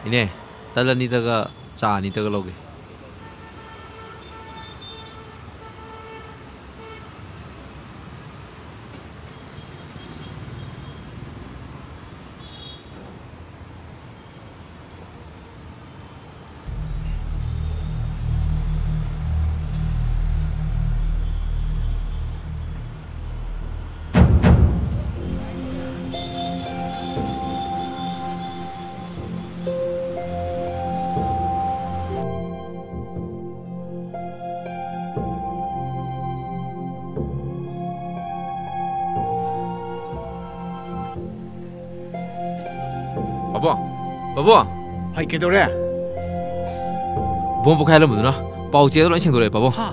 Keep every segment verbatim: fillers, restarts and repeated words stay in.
ꯏꯅꯦ, ꯇꯜ ꯑꯅꯤꯇꯒ ꯆꯥ ꯑꯅꯤꯇꯒ ꯂꯧꯒꯦ꯫ ꯄꯥꯕꯨꯡ! ꯄꯥꯕꯨꯡ! ꯍꯩ, ꯀꯩꯗꯧꯔꯦ? ꯕꯣꯝ ꯄꯣꯈꯥꯏꯍꯜꯂꯝꯕꯗꯨꯅ ꯄꯥꯎ ꯆꯦꯗ ꯂꯣꯏ ꯁꯦꯡꯗꯣꯔꯛꯑꯦ, ꯄꯥꯕꯨꯡ꯫ ꯍꯥ?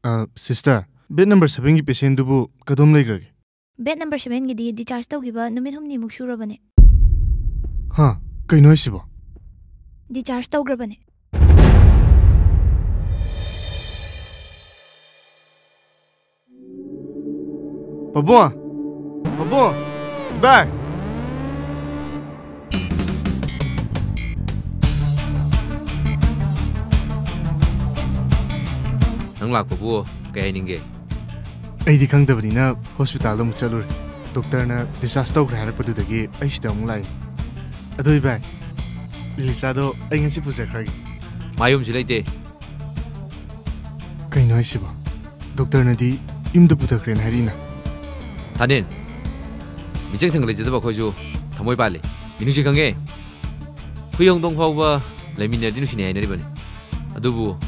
ꯑ, sister, bed number sevenꯒꯤ patientꯗꯨꯕꯨ ꯀꯗꯣꯝ ꯂꯩꯈ꯭ꯔꯒꯦ? Bed number sevenꯒꯤꯗꯤ discharge ꯇꯧꯈꯤꯕ ꯅꯨꯃꯤꯠ ꯍꯨꯝꯅꯤꯃꯨꯛ ꯁꯨꯔꯕꯅꯦ꯫ ꯍꯥ? ꯀꯩꯅꯣ ꯍꯥꯏꯁꯤꯕꯣ? Discharge ꯇꯧꯈ꯭ꯔꯕꯅꯦ꯫ ꯄꯥꯕꯨꯡ! ꯄꯥꯕꯨꯡ! ꯏꯕꯥꯏ! ꯅꯪ ꯂꯥꯛꯄꯕꯨ ꯀꯩ ꯍꯥꯏꯅꯤꯡꯒꯦ? ꯑꯩꯗꯤ ꯈꯪꯗꯕꯅꯤꯅ hospitalꯗ ꯑꯃꯨꯛ ꯆꯠꯂꯨꯔꯦ꯫ Doctorꯅ discharge ꯇꯧꯈ꯭ꯔꯦ ꯍꯥꯏꯔꯛꯄꯗꯨꯗꯒꯤ ꯑꯩ ꯁꯤꯗ ꯑꯃꯨꯛ ꯂꯥꯛꯏꯅꯤ꯫ ꯑꯗꯣ ꯏꯕꯥꯏ, ꯂꯤꯂꯤꯆꯥꯗꯣ ꯑꯩ ꯉꯁꯤ ꯄꯨꯖꯈ꯭ꯔꯒꯦ꯫ ꯃꯥꯌꯨꯝꯁꯤ ꯂꯩꯇꯦ꯫ ꯀꯩꯅꯣ ꯍꯥꯏꯁꯤꯕꯣ? Doctorꯅꯗꯤ ꯌꯨꯝꯗ ꯄꯨꯊꯈ꯭ꯔꯦꯅ ꯍꯥꯏꯔꯛꯏꯅ꯫ ꯊꯥꯅꯤꯜ, ꯃꯤꯆꯪ ꯁꯪꯒ ꯂꯩꯖꯗꯕ ꯑꯩꯈꯣꯏꯁꯨ ꯊꯃꯣꯏ ꯄꯥꯜꯂꯤ꯫ ꯃꯤꯅꯨꯡꯁꯤ ꯈꯪꯉꯦ꯫ ꯍꯨꯏ ꯍꯧꯗꯣꯡ ꯐꯥꯎꯕ ꯂꯩꯃꯤꯟꯅꯔꯗꯤ ꯅꯨꯡꯁꯤꯅꯩ ꯍꯥꯏꯅꯔꯤꯕꯅꯤ꯫ ꯑꯗꯨꯕꯨ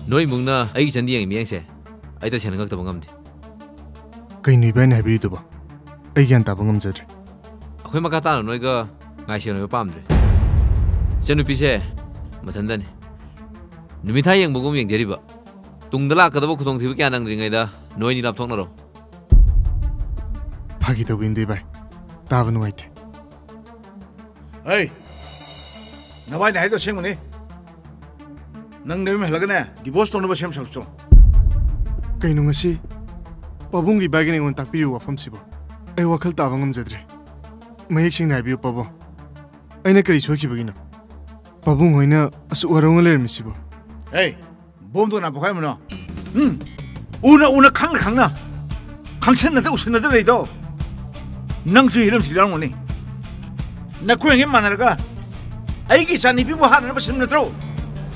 ꯅꯣꯏ ꯏꯃꯨꯡꯅ ꯑꯩꯒꯤ ꯏꯆꯟꯗ ꯌꯦꯡꯉꯤ ꯃꯤꯠꯌꯦꯡꯁꯦ ꯑꯩ ꯇꯁꯦꯡꯅ ꯉꯛꯇꯕ ꯉꯝꯗꯦ꯫ ꯀꯩꯅꯣ ꯏꯕꯥꯏꯅ ꯍꯥꯏꯕꯤꯔꯤꯗꯨꯕꯣ? ꯑꯩ ꯒ꯭ꯌꯥꯟ ꯇꯥꯕ ꯉꯝꯖꯗ꯭ꯔꯦ꯫ ꯑꯩꯈꯣꯏ ꯃꯈꯥ ꯇꯥꯅ ꯅꯣꯏꯒ ꯉꯥꯏꯁꯦꯟꯅꯕ ꯄꯥꯝꯗ꯭ꯔꯦ꯫ ꯏꯆꯟꯅꯨꯄꯤꯁꯦ ꯃꯊꯟꯇꯅꯤ꯫ ꯅꯨꯃꯤꯠ ꯊꯥ ꯌꯦꯡꯕꯒꯨꯝ ꯌꯦꯡꯖꯔꯤꯕ꯫ ꯇꯨꯡꯗ ꯂꯥꯛꯀꯗꯕ ꯈꯨꯗꯣꯡꯊꯤꯕ ꯀꯌꯥ ꯅꯪꯗ꯭ꯔꯤꯉꯩꯗ ꯅꯣꯏꯅꯤ ꯂꯥꯞꯊꯣꯛꯅꯔꯣ꯫ ꯐꯥꯒꯤ ꯇꯧꯕꯤꯅꯤꯗ ꯏꯕꯥꯏ꯫ ꯇꯥꯕ ꯅꯨꯡꯉꯥꯏꯇꯦ꯫ ꯑꯩ, ꯅꯕꯥꯏꯅ ꯍꯥꯏꯗꯣ ꯑꯁꯦꯡꯕꯅꯤ꯫ ꯅꯪ ꯅꯌꯨꯝ ꯍꯜꯂꯒꯅꯦ, divorce ꯇꯧꯅꯕ ꯁꯦꯝ ꯁꯥꯔꯨꯆꯣ꯫ ꯀꯩꯅꯣ ꯉꯁꯤ ꯄꯥꯕꯨꯡꯒꯤ ꯏꯕꯥꯏꯒꯤꯅ ꯑꯩꯉꯣꯟꯗ ꯇꯥꯛꯄꯤꯔꯤꯕ ꯋꯥꯐꯝꯁꯤꯕꯣ? ꯑꯩ ꯋꯥꯈꯜ ꯇꯥꯕ ꯉꯝꯖꯗ꯭ꯔꯦ꯫ ꯃꯌꯦꯛ ꯁꯦꯡꯅ ꯍꯥꯏꯕꯤꯌꯨ ꯄꯥꯕꯨꯡ꯫ ꯑꯩꯅ ꯀꯔꯤ ꯁꯣꯏꯈꯤꯕꯒꯤꯅꯣ? ꯄꯥꯕꯨꯡ ꯍꯣꯏꯅ ꯑꯁꯨꯛ ꯋꯥꯔꯧꯅ ꯂꯩꯔꯝꯃꯤꯁꯤꯕꯣ? ꯍꯦ, ꯕꯣꯝꯗꯣ ꯀꯅꯥ ꯄꯣꯈꯥꯏꯔꯝꯕꯅꯣ? ꯎꯝ? ꯎꯅ ꯎꯅ, ꯈꯪꯅ ꯈꯪꯅ, ꯈꯪꯁꯟꯅꯗ ꯎꯁꯟꯅꯗ ꯂꯩꯗꯣ ꯅꯪꯁꯨ ꯍꯤꯔꯝꯁꯤ ꯌꯥꯎꯔꯝꯒꯅꯤ꯫ ꯅꯈꯣꯏ ꯍꯦꯛ ꯃꯥꯟꯅꯔꯒ ꯑꯩꯒꯤ ꯏꯆꯥꯅꯨꯄꯤꯕꯨ ꯍꯥꯠꯅꯅꯕ ꯁꯤꯟꯕ ꯅꯠꯇ꯭ꯔꯣ?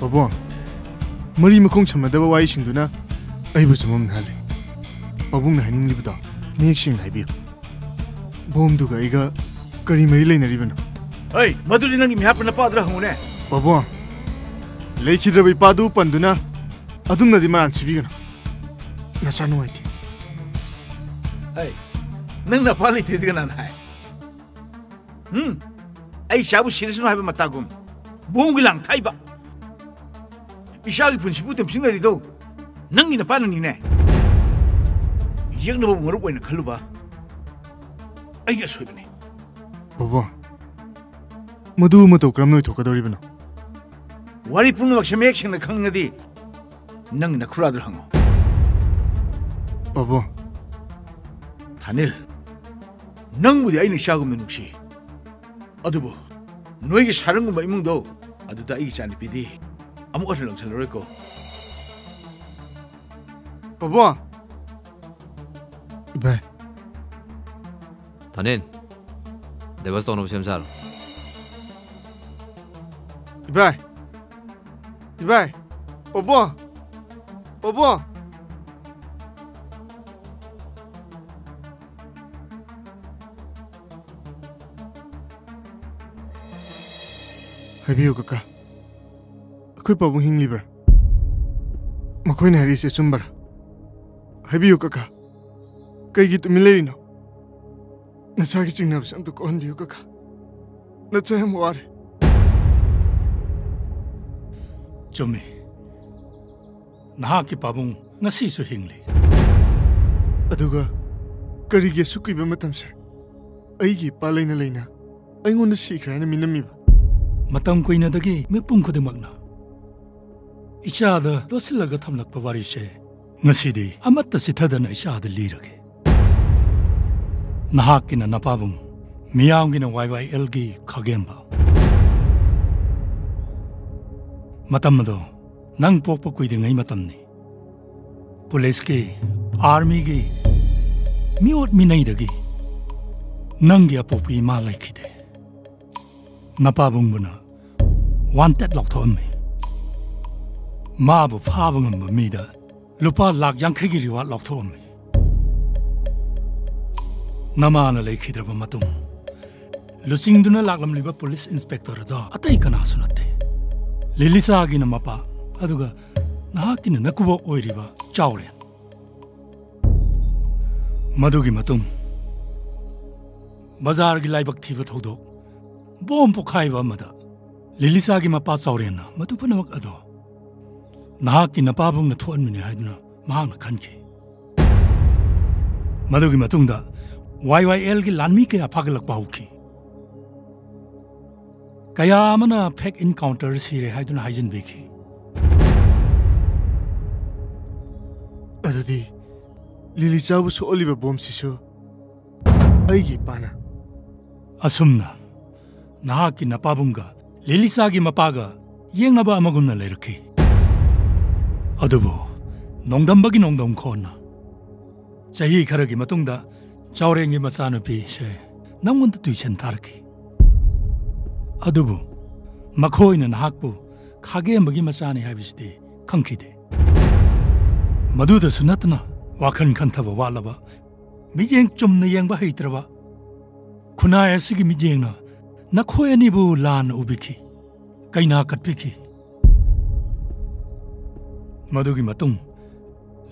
ꯄꯥꯕꯨꯡ, ꯃꯔꯤ ꯃꯈꯣꯡ ꯁꯝꯅꯗꯕ ꯋꯥꯔꯤꯁꯤꯡꯗꯨꯅ ꯑꯩꯕꯨ ꯆꯃꯝꯅꯍꯜꯂꯦ꯫ ꯄꯥꯕꯨꯡꯅ ꯍꯥꯏꯅꯤꯡꯂꯤꯕꯗꯣ ꯃꯌꯦꯛ ꯁꯦꯡꯅ ꯍꯥꯏꯕꯤꯌꯨ꯫ ꯕꯣꯝꯗꯨꯒ ꯑꯩꯒ ꯀꯔꯤ ꯃꯔꯤ ꯂꯩꯅꯔꯤꯕꯅꯣ? ꯍꯩ, ꯃꯗꯨꯗꯤ ꯅꯪꯒꯤ ꯃꯤꯍꯥꯠꯄ ꯅꯄꯥꯗꯨꯗ ꯍꯪꯉꯨꯅꯦ꯫ ꯄꯥꯕꯨꯡ, ꯂꯩꯈꯤꯗ꯭ꯔꯕ ꯏꯄꯥꯗꯨ ꯄꯟꯗꯨꯅ ꯑꯗꯨꯝꯅꯗꯤ ꯃꯔꯥꯟ ꯁꯤꯕꯤꯒꯅꯨ꯫ ꯅꯆꯥ ꯅꯨꯡꯉꯥꯏꯇꯦ꯫ ꯍꯩ, ꯅꯪ ꯅꯄꯥ ꯂꯩꯇ꯭ꯔꯦꯗꯤ ꯀꯅꯥꯅ ꯍꯥꯏ? ꯎꯝ? ꯑꯩ ꯏꯆꯥꯕꯨ ꯁꯤꯔꯁꯅꯨ ꯍꯥꯏꯕ ꯃꯇꯥꯒꯨꯝ, ꯕꯣꯝꯒꯤ ꯂꯥꯡ ꯊꯥꯛꯏꯕ꯫ ꯏꯆꯥꯒꯤ ꯄꯨꯟꯁꯤꯕꯨ ꯇꯦꯝꯁꯤꯟꯅꯔꯤꯗꯣ ꯅꯪꯒꯤ ꯅꯄꯥꯅꯅꯤꯅꯦ꯫ ꯌꯦꯛꯅꯕꯕꯨ ꯃꯔꯨꯞ ꯑꯣꯏꯅ ꯈꯜꯂꯨꯕ ꯑꯩꯒꯤ ꯑꯁꯣꯏꯕꯅꯤ꯫ ꯄꯥꯕꯨꯡ, ꯃꯗꯨ ꯃꯇꯧ ꯀꯔꯝꯅ ꯑꯣꯏꯊꯣꯛꯀꯗꯧꯔꯤꯕꯅꯣ? ꯋꯥꯔꯤ ꯄꯨꯝꯅꯃꯛꯁꯦ ꯃꯌꯦꯛ ꯁꯦꯡꯅ ꯈꯪꯅꯤꯡꯉꯗꯤ ꯅꯪ ꯅꯈꯨꯔꯥꯗꯨꯗ ꯍꯪꯉꯣ꯫ ꯄꯥꯕꯨꯡ꯫ ꯊꯥꯅꯤꯜ, ꯅꯪꯕꯨꯗꯤ ꯑꯩꯅ ꯏꯆꯥꯒꯨꯝꯅ ꯅꯨꯡꯁꯤ꯫ ꯑꯗꯨꯕꯨ ꯅꯣꯏꯒꯤ ꯁꯥꯔꯪꯒꯨꯝꯕ ꯏꯃꯨꯡꯗꯣ ꯑꯗꯨꯗ ꯑꯩꯒꯤ ꯏꯆꯥꯅꯨꯄꯤꯗꯤ ꯑꯃꯨꯛ ꯍꯟꯅ ꯂꯪꯁꯜꯂꯔꯣꯏꯀꯣ꯫ ꯄꯥꯕꯨꯡ꯫ ꯏꯕꯥꯏ꯫ ꯊꯥꯅꯤꯜ, divorce ꯇꯧꯅꯕ ꯁꯦꯝ ꯁꯥꯔꯣ꯫ ꯏꯕꯥꯏ꯫ ꯏꯕꯥꯏ꯫ ꯄꯥꯕꯨꯡ꯫ ꯄꯥꯕꯨꯡ꯫ ꯍꯥꯏꯕꯤꯌꯨ ꯀꯀꯥ꯫ ꯑꯩꯈꯣꯏ ꯄꯥꯕꯨꯡ ꯍꯤꯡꯂꯤꯕ꯭ꯔꯥ? ꯃꯈꯣꯏꯅ ꯍꯥꯏꯔꯤꯁꯦ ꯑꯆꯨꯝꯕꯔꯥ? ꯍꯥꯏꯕꯤꯌꯨ ꯀꯀꯥ꯫ ꯀꯩꯒꯤ ꯇꯨꯃꯤꯟ ꯂꯩꯔꯤꯅꯣ? ꯅꯆꯥꯒꯤ ꯆꯤꯡꯅꯕꯁꯦ ꯑꯝꯇ ꯀꯣꯛꯍꯟꯕꯤꯌꯨ ꯀꯀꯥ꯫ ꯅꯆꯥ ꯌꯥꯝ ꯋꯥꯔꯦ꯫ ꯆꯨꯝꯃꯤ꯫ ꯅꯍꯥꯛꯀꯤ ꯄꯥꯕꯨꯡ ꯉꯁꯤꯁꯨ ꯍꯤꯡꯂꯤ꯫ ꯑꯗꯨꯒ ꯀꯔꯤꯒꯤ ꯑꯁꯨꯛ ꯀꯨꯏꯕ ꯃꯇꯝꯁꯦ ꯑꯩꯒꯤ ꯏꯄꯥ ꯂꯩꯅ ꯂꯩꯅ ꯑꯩꯉꯣꯟꯗ ꯁꯤꯈ꯭ꯔꯦ ꯍꯥꯏꯅ ꯃꯤꯅꯝꯃꯤꯕ? ꯃꯇꯝ ꯀꯨꯏꯅꯗꯒꯤ ꯃꯤꯄꯨꯝ ꯈꯨꯗꯤꯡꯃꯛꯅ ꯏꯆꯥꯗ ꯂꯣꯠꯁꯤꯜꯂꯒ ꯊꯝꯂꯛꯄ ꯋꯥꯔꯤꯁꯦ ꯉꯁꯤꯗꯤ ꯑꯃꯠꯇ ꯆꯤꯊꯗꯅ ꯏꯆꯥꯗ ꯂꯤꯔꯒꯦ꯫ ꯅꯍꯥꯛꯀꯤꯅ ꯅꯄꯥꯕꯨꯡ ꯃꯤꯌꯥꯝꯒꯤꯅ ꯋꯥꯏ ꯋꯥꯏ ꯑꯦꯜꯒꯤ ꯈꯥꯒꯦꯝꯕ꯫ ꯃꯇꯝ ꯑꯗꯣ ꯅꯪ ꯄꯣꯛꯄ ꯀꯨꯏꯗ꯭ꯔꯤꯉꯩ ꯃꯇꯝꯅꯤ꯫ ꯄꯨꯂꯤꯁꯀꯤ, ꯑꯥꯔꯃꯤꯒꯤ, ꯃꯤꯑꯣꯠ ꯃꯤꯅꯩꯗꯒꯤ ꯅꯪꯒꯤ ꯑꯄꯣꯛꯄꯤ ꯏꯃꯥ ꯂꯩꯈꯤꯗꯦ꯫ ꯅꯄꯥꯕꯨꯡꯕꯨꯅ ꯋꯥꯟꯇꯦꯠ ꯂꯥꯎꯊꯣꯛꯑꯝꯃꯤ꯫ ꯃꯥꯕꯨ ꯐꯥꯕ ꯉꯝꯕ ꯃꯤꯗ ꯂꯨꯄꯥ ꯂꯥꯈ ꯌꯥꯡꯈꯩꯒꯤ ꯔꯤꯋꯥꯔꯗ ꯂꯥꯎꯊꯣꯛꯑꯝꯃꯤ꯫ ꯅꯃꯥꯅ ꯂꯩꯈꯤꯗ꯭ꯔꯕ ꯃꯇꯨꯡ, ꯂꯨꯆꯤꯡꯗꯨꯅ ꯂꯥꯛꯂꯝꯂꯤꯕ ꯄꯨꯂꯤꯁ ꯏꯟꯁꯄꯦꯛꯇꯔ ꯑꯗꯣ ꯑꯇꯩ ꯀꯅꯥꯁꯨ ꯅꯠꯇꯦ, ꯂꯤꯂꯤꯆꯥꯒꯤꯅ ꯃꯄꯥ, ꯑꯗꯨꯒ ꯅꯍꯥꯛꯀꯤꯅ ꯅꯀꯨꯕꯣꯛ ꯑꯣꯏꯔꯤꯕ ꯆꯥꯎꯔꯦꯟ꯫ ꯃꯗꯨꯒꯤ ꯃꯇꯨꯡ, ꯕꯖꯥꯔꯒꯤ ꯂꯥꯏꯕꯛ ꯊꯤꯕ ꯊꯧꯗꯣꯛ, ꯕꯣꯝ ꯄꯣꯈꯥꯏꯕ ꯑꯃꯗ ꯂꯤꯂꯤꯆꯥꯒꯤ ꯃꯄꯥ ꯆꯥꯎꯔꯦꯟꯅ ꯃꯗꯨ ꯄꯨꯝꯅꯃꯛ ꯑꯗꯣ ꯅꯍꯥꯛꯀꯤ ꯅꯄꯥꯕꯨꯡꯅ ꯊꯣꯛꯍꯟꯕꯅꯤ ꯍꯥꯏꯗꯨꯅ ꯃꯍꯥꯛꯅ ꯈꯟꯈꯤ꯫ ꯃꯗꯨꯒꯤ ꯃꯇꯨꯡꯗ ꯋꯥꯏ ꯋꯥꯏ ꯑꯦꯜꯒꯤ ꯂꯥꯟꯃꯤ ꯀꯌꯥ ꯐꯥꯒꯠꯂꯛꯄ ꯍꯧꯈꯤ꯫ ꯀꯌꯥ ꯑꯃꯅ ꯐꯦꯛ ꯏꯟꯀꯥꯎꯟꯇꯔ ꯁꯤꯔꯦ ꯍꯥꯏꯗꯨꯅ ꯍꯥꯏꯖꯤꯟꯕꯤꯈꯤ꯫ ꯑꯗꯨꯗꯤ ꯂꯤꯂꯤꯆꯥꯕꯨ ꯁꯣꯛꯍꯜꯂꯤꯕ ꯕꯣꯝꯁꯤꯁꯨ ꯑꯩꯒꯤ ꯏꯄꯥꯅ? ꯑꯁꯨꯝꯅ ꯅꯍꯥꯛꯀꯤ ꯅꯄꯥꯕꯨꯡꯒ ꯂꯤꯂꯤꯆꯥꯒꯤ ꯃꯄꯥꯒ ꯌꯦꯡꯅꯕ ꯑꯃꯒꯨꯝꯅ ꯂꯩꯔꯛꯈꯤ꯫ ꯑꯗꯨꯕꯨ ꯅꯣꯡꯗꯝꯕꯒꯤ ꯅꯣꯡꯗꯝ ꯈꯣꯟꯅ ꯆꯍꯤ ꯈꯔꯒꯤ ꯃꯇꯨꯡꯗ ꯆꯥꯎꯔꯦꯟꯒꯤ ꯃꯆꯥꯅꯨꯄꯤꯁꯦ ꯅꯪꯉꯣꯟꯗ ꯇꯨꯏꯁꯟ ꯊꯥꯔꯛꯈꯤ꯫ ꯑꯗꯨꯕꯨ ꯃꯈꯣꯏꯅ ꯅꯍꯥꯛꯄꯨ ꯈꯥꯒꯦꯝꯕꯒꯤ ꯃꯆꯥꯅꯤ ꯍꯥꯏꯕꯁꯤꯗꯤ ꯈꯪꯈꯤꯗꯦ꯫ ꯃꯗꯨꯗꯁꯨ ꯅꯠꯇꯅ ꯋꯥꯈꯜ ꯈꯟꯊꯕ ꯋꯥꯠꯂꯕ, ꯃꯤꯠꯌꯦꯡ ꯆꯨꯝꯅ ꯌꯦꯡꯕ ꯍꯩꯇ꯭ꯔꯕ ꯈꯨꯟꯅꯥꯏ ꯑꯁꯤꯒꯤ ꯃꯤꯠꯌꯦꯡꯅ ꯅꯈꯣꯏ ꯑꯅꯤꯕꯨ ꯂꯥꯟꯅ ꯎꯕꯤꯈꯤ, ꯀꯩꯅꯥ ꯀꯠꯄꯤꯈꯤ꯫ ꯃꯗꯨꯒꯤ ꯃꯇꯨꯡ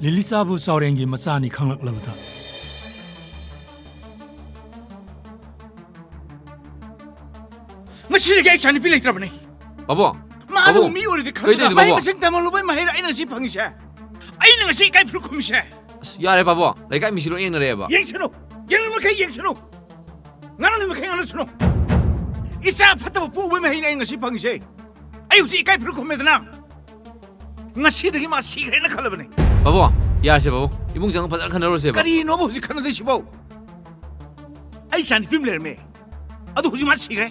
ꯂꯤꯂꯤꯆꯥꯕꯨ ꯆꯥꯎꯔꯦꯟꯒꯤ ꯃꯆꯥꯅꯤ ꯈꯪꯂꯛꯂꯕꯗ, ꯉꯁꯤꯗꯒꯤ ꯑꯩ ꯏꯆꯥꯅꯨꯄꯤ ꯂꯩꯇ꯭ꯔꯕꯅꯦ꯫ ꯄꯥꯕꯨꯡ, ꯃꯥ ꯑꯗꯨꯕꯨ ꯄꯥꯕꯨꯡ, ꯃꯤ ꯑꯣꯏꯔꯗꯤ ꯀꯩ ꯈꯪꯗꯅ ꯇꯧꯔꯤꯅꯣ, ꯃꯍꯩ ꯄꯥꯕꯨꯡ? ꯃꯁꯤꯡ ꯇꯝꯍꯜꯂꯨꯕꯩ ꯃꯍꯩꯔ ꯑꯩꯅ ꯉꯁꯤ ꯐꯪꯉꯤꯁꯦ? ꯑꯩꯅ ꯉꯁꯤ ꯏꯀꯥꯏ ꯐꯨꯔꯨꯞ ꯈꯨꯝꯃꯤꯁꯦ? ꯑꯁ, ꯌꯥꯔꯦ ꯄꯥꯕꯨꯡ, ꯂꯩꯀꯥꯏ ꯃꯤꯁꯤ ꯂꯣꯏ ꯌꯦꯡꯅꯔꯦꯕ꯫ ꯌꯦꯡꯁꯅꯨ, ꯌꯦꯡꯅꯤꯡ ꯃꯈꯩ ꯌꯦꯡꯁꯅꯨ, ꯉꯥꯡꯅꯤꯡ ꯃꯈꯩ ꯉꯥꯡꯅꯁꯅꯨ꯫ ꯏꯆꯥ ꯐꯠꯇꯕ ꯄꯣꯛꯎꯕꯩ ꯃꯍꯩꯅꯦ ꯑꯩ ꯉꯁꯤ ꯐꯪꯉꯤꯁꯦ꯫ ꯑꯩ ꯍꯧꯖꯤꯛ ꯏꯀꯥꯏ ꯐꯨꯔꯨꯞ ꯈꯨꯝꯃꯦꯗꯅ, ꯉꯁꯤꯗꯒꯤ ꯃꯥ ꯁꯤꯈ꯭ꯔꯦꯅ ꯈꯜꯂꯕꯅꯦ꯫ ꯄꯥꯕꯨꯡ, ꯌꯥꯔꯁꯦ ꯄꯥꯕꯨꯡ, ꯏꯕꯨꯡ ꯆꯪꯉ ꯐꯖꯅ ꯈꯟꯅꯔꯨꯔꯁꯦꯕ꯫ ꯀꯔꯤꯅꯣꯕ ꯍꯧꯖꯤꯛ ꯈꯟꯅꯗꯣꯏꯁꯤꯕꯣ? ꯑꯩ ꯏꯆꯥ ꯅꯨꯄꯤ ꯑꯃ ꯂꯩꯔꯝꯃꯦ, ꯑꯗꯨ ꯍꯧꯖꯤꯛ ꯃꯥ ꯁꯤꯈ꯭ꯔꯦ꯫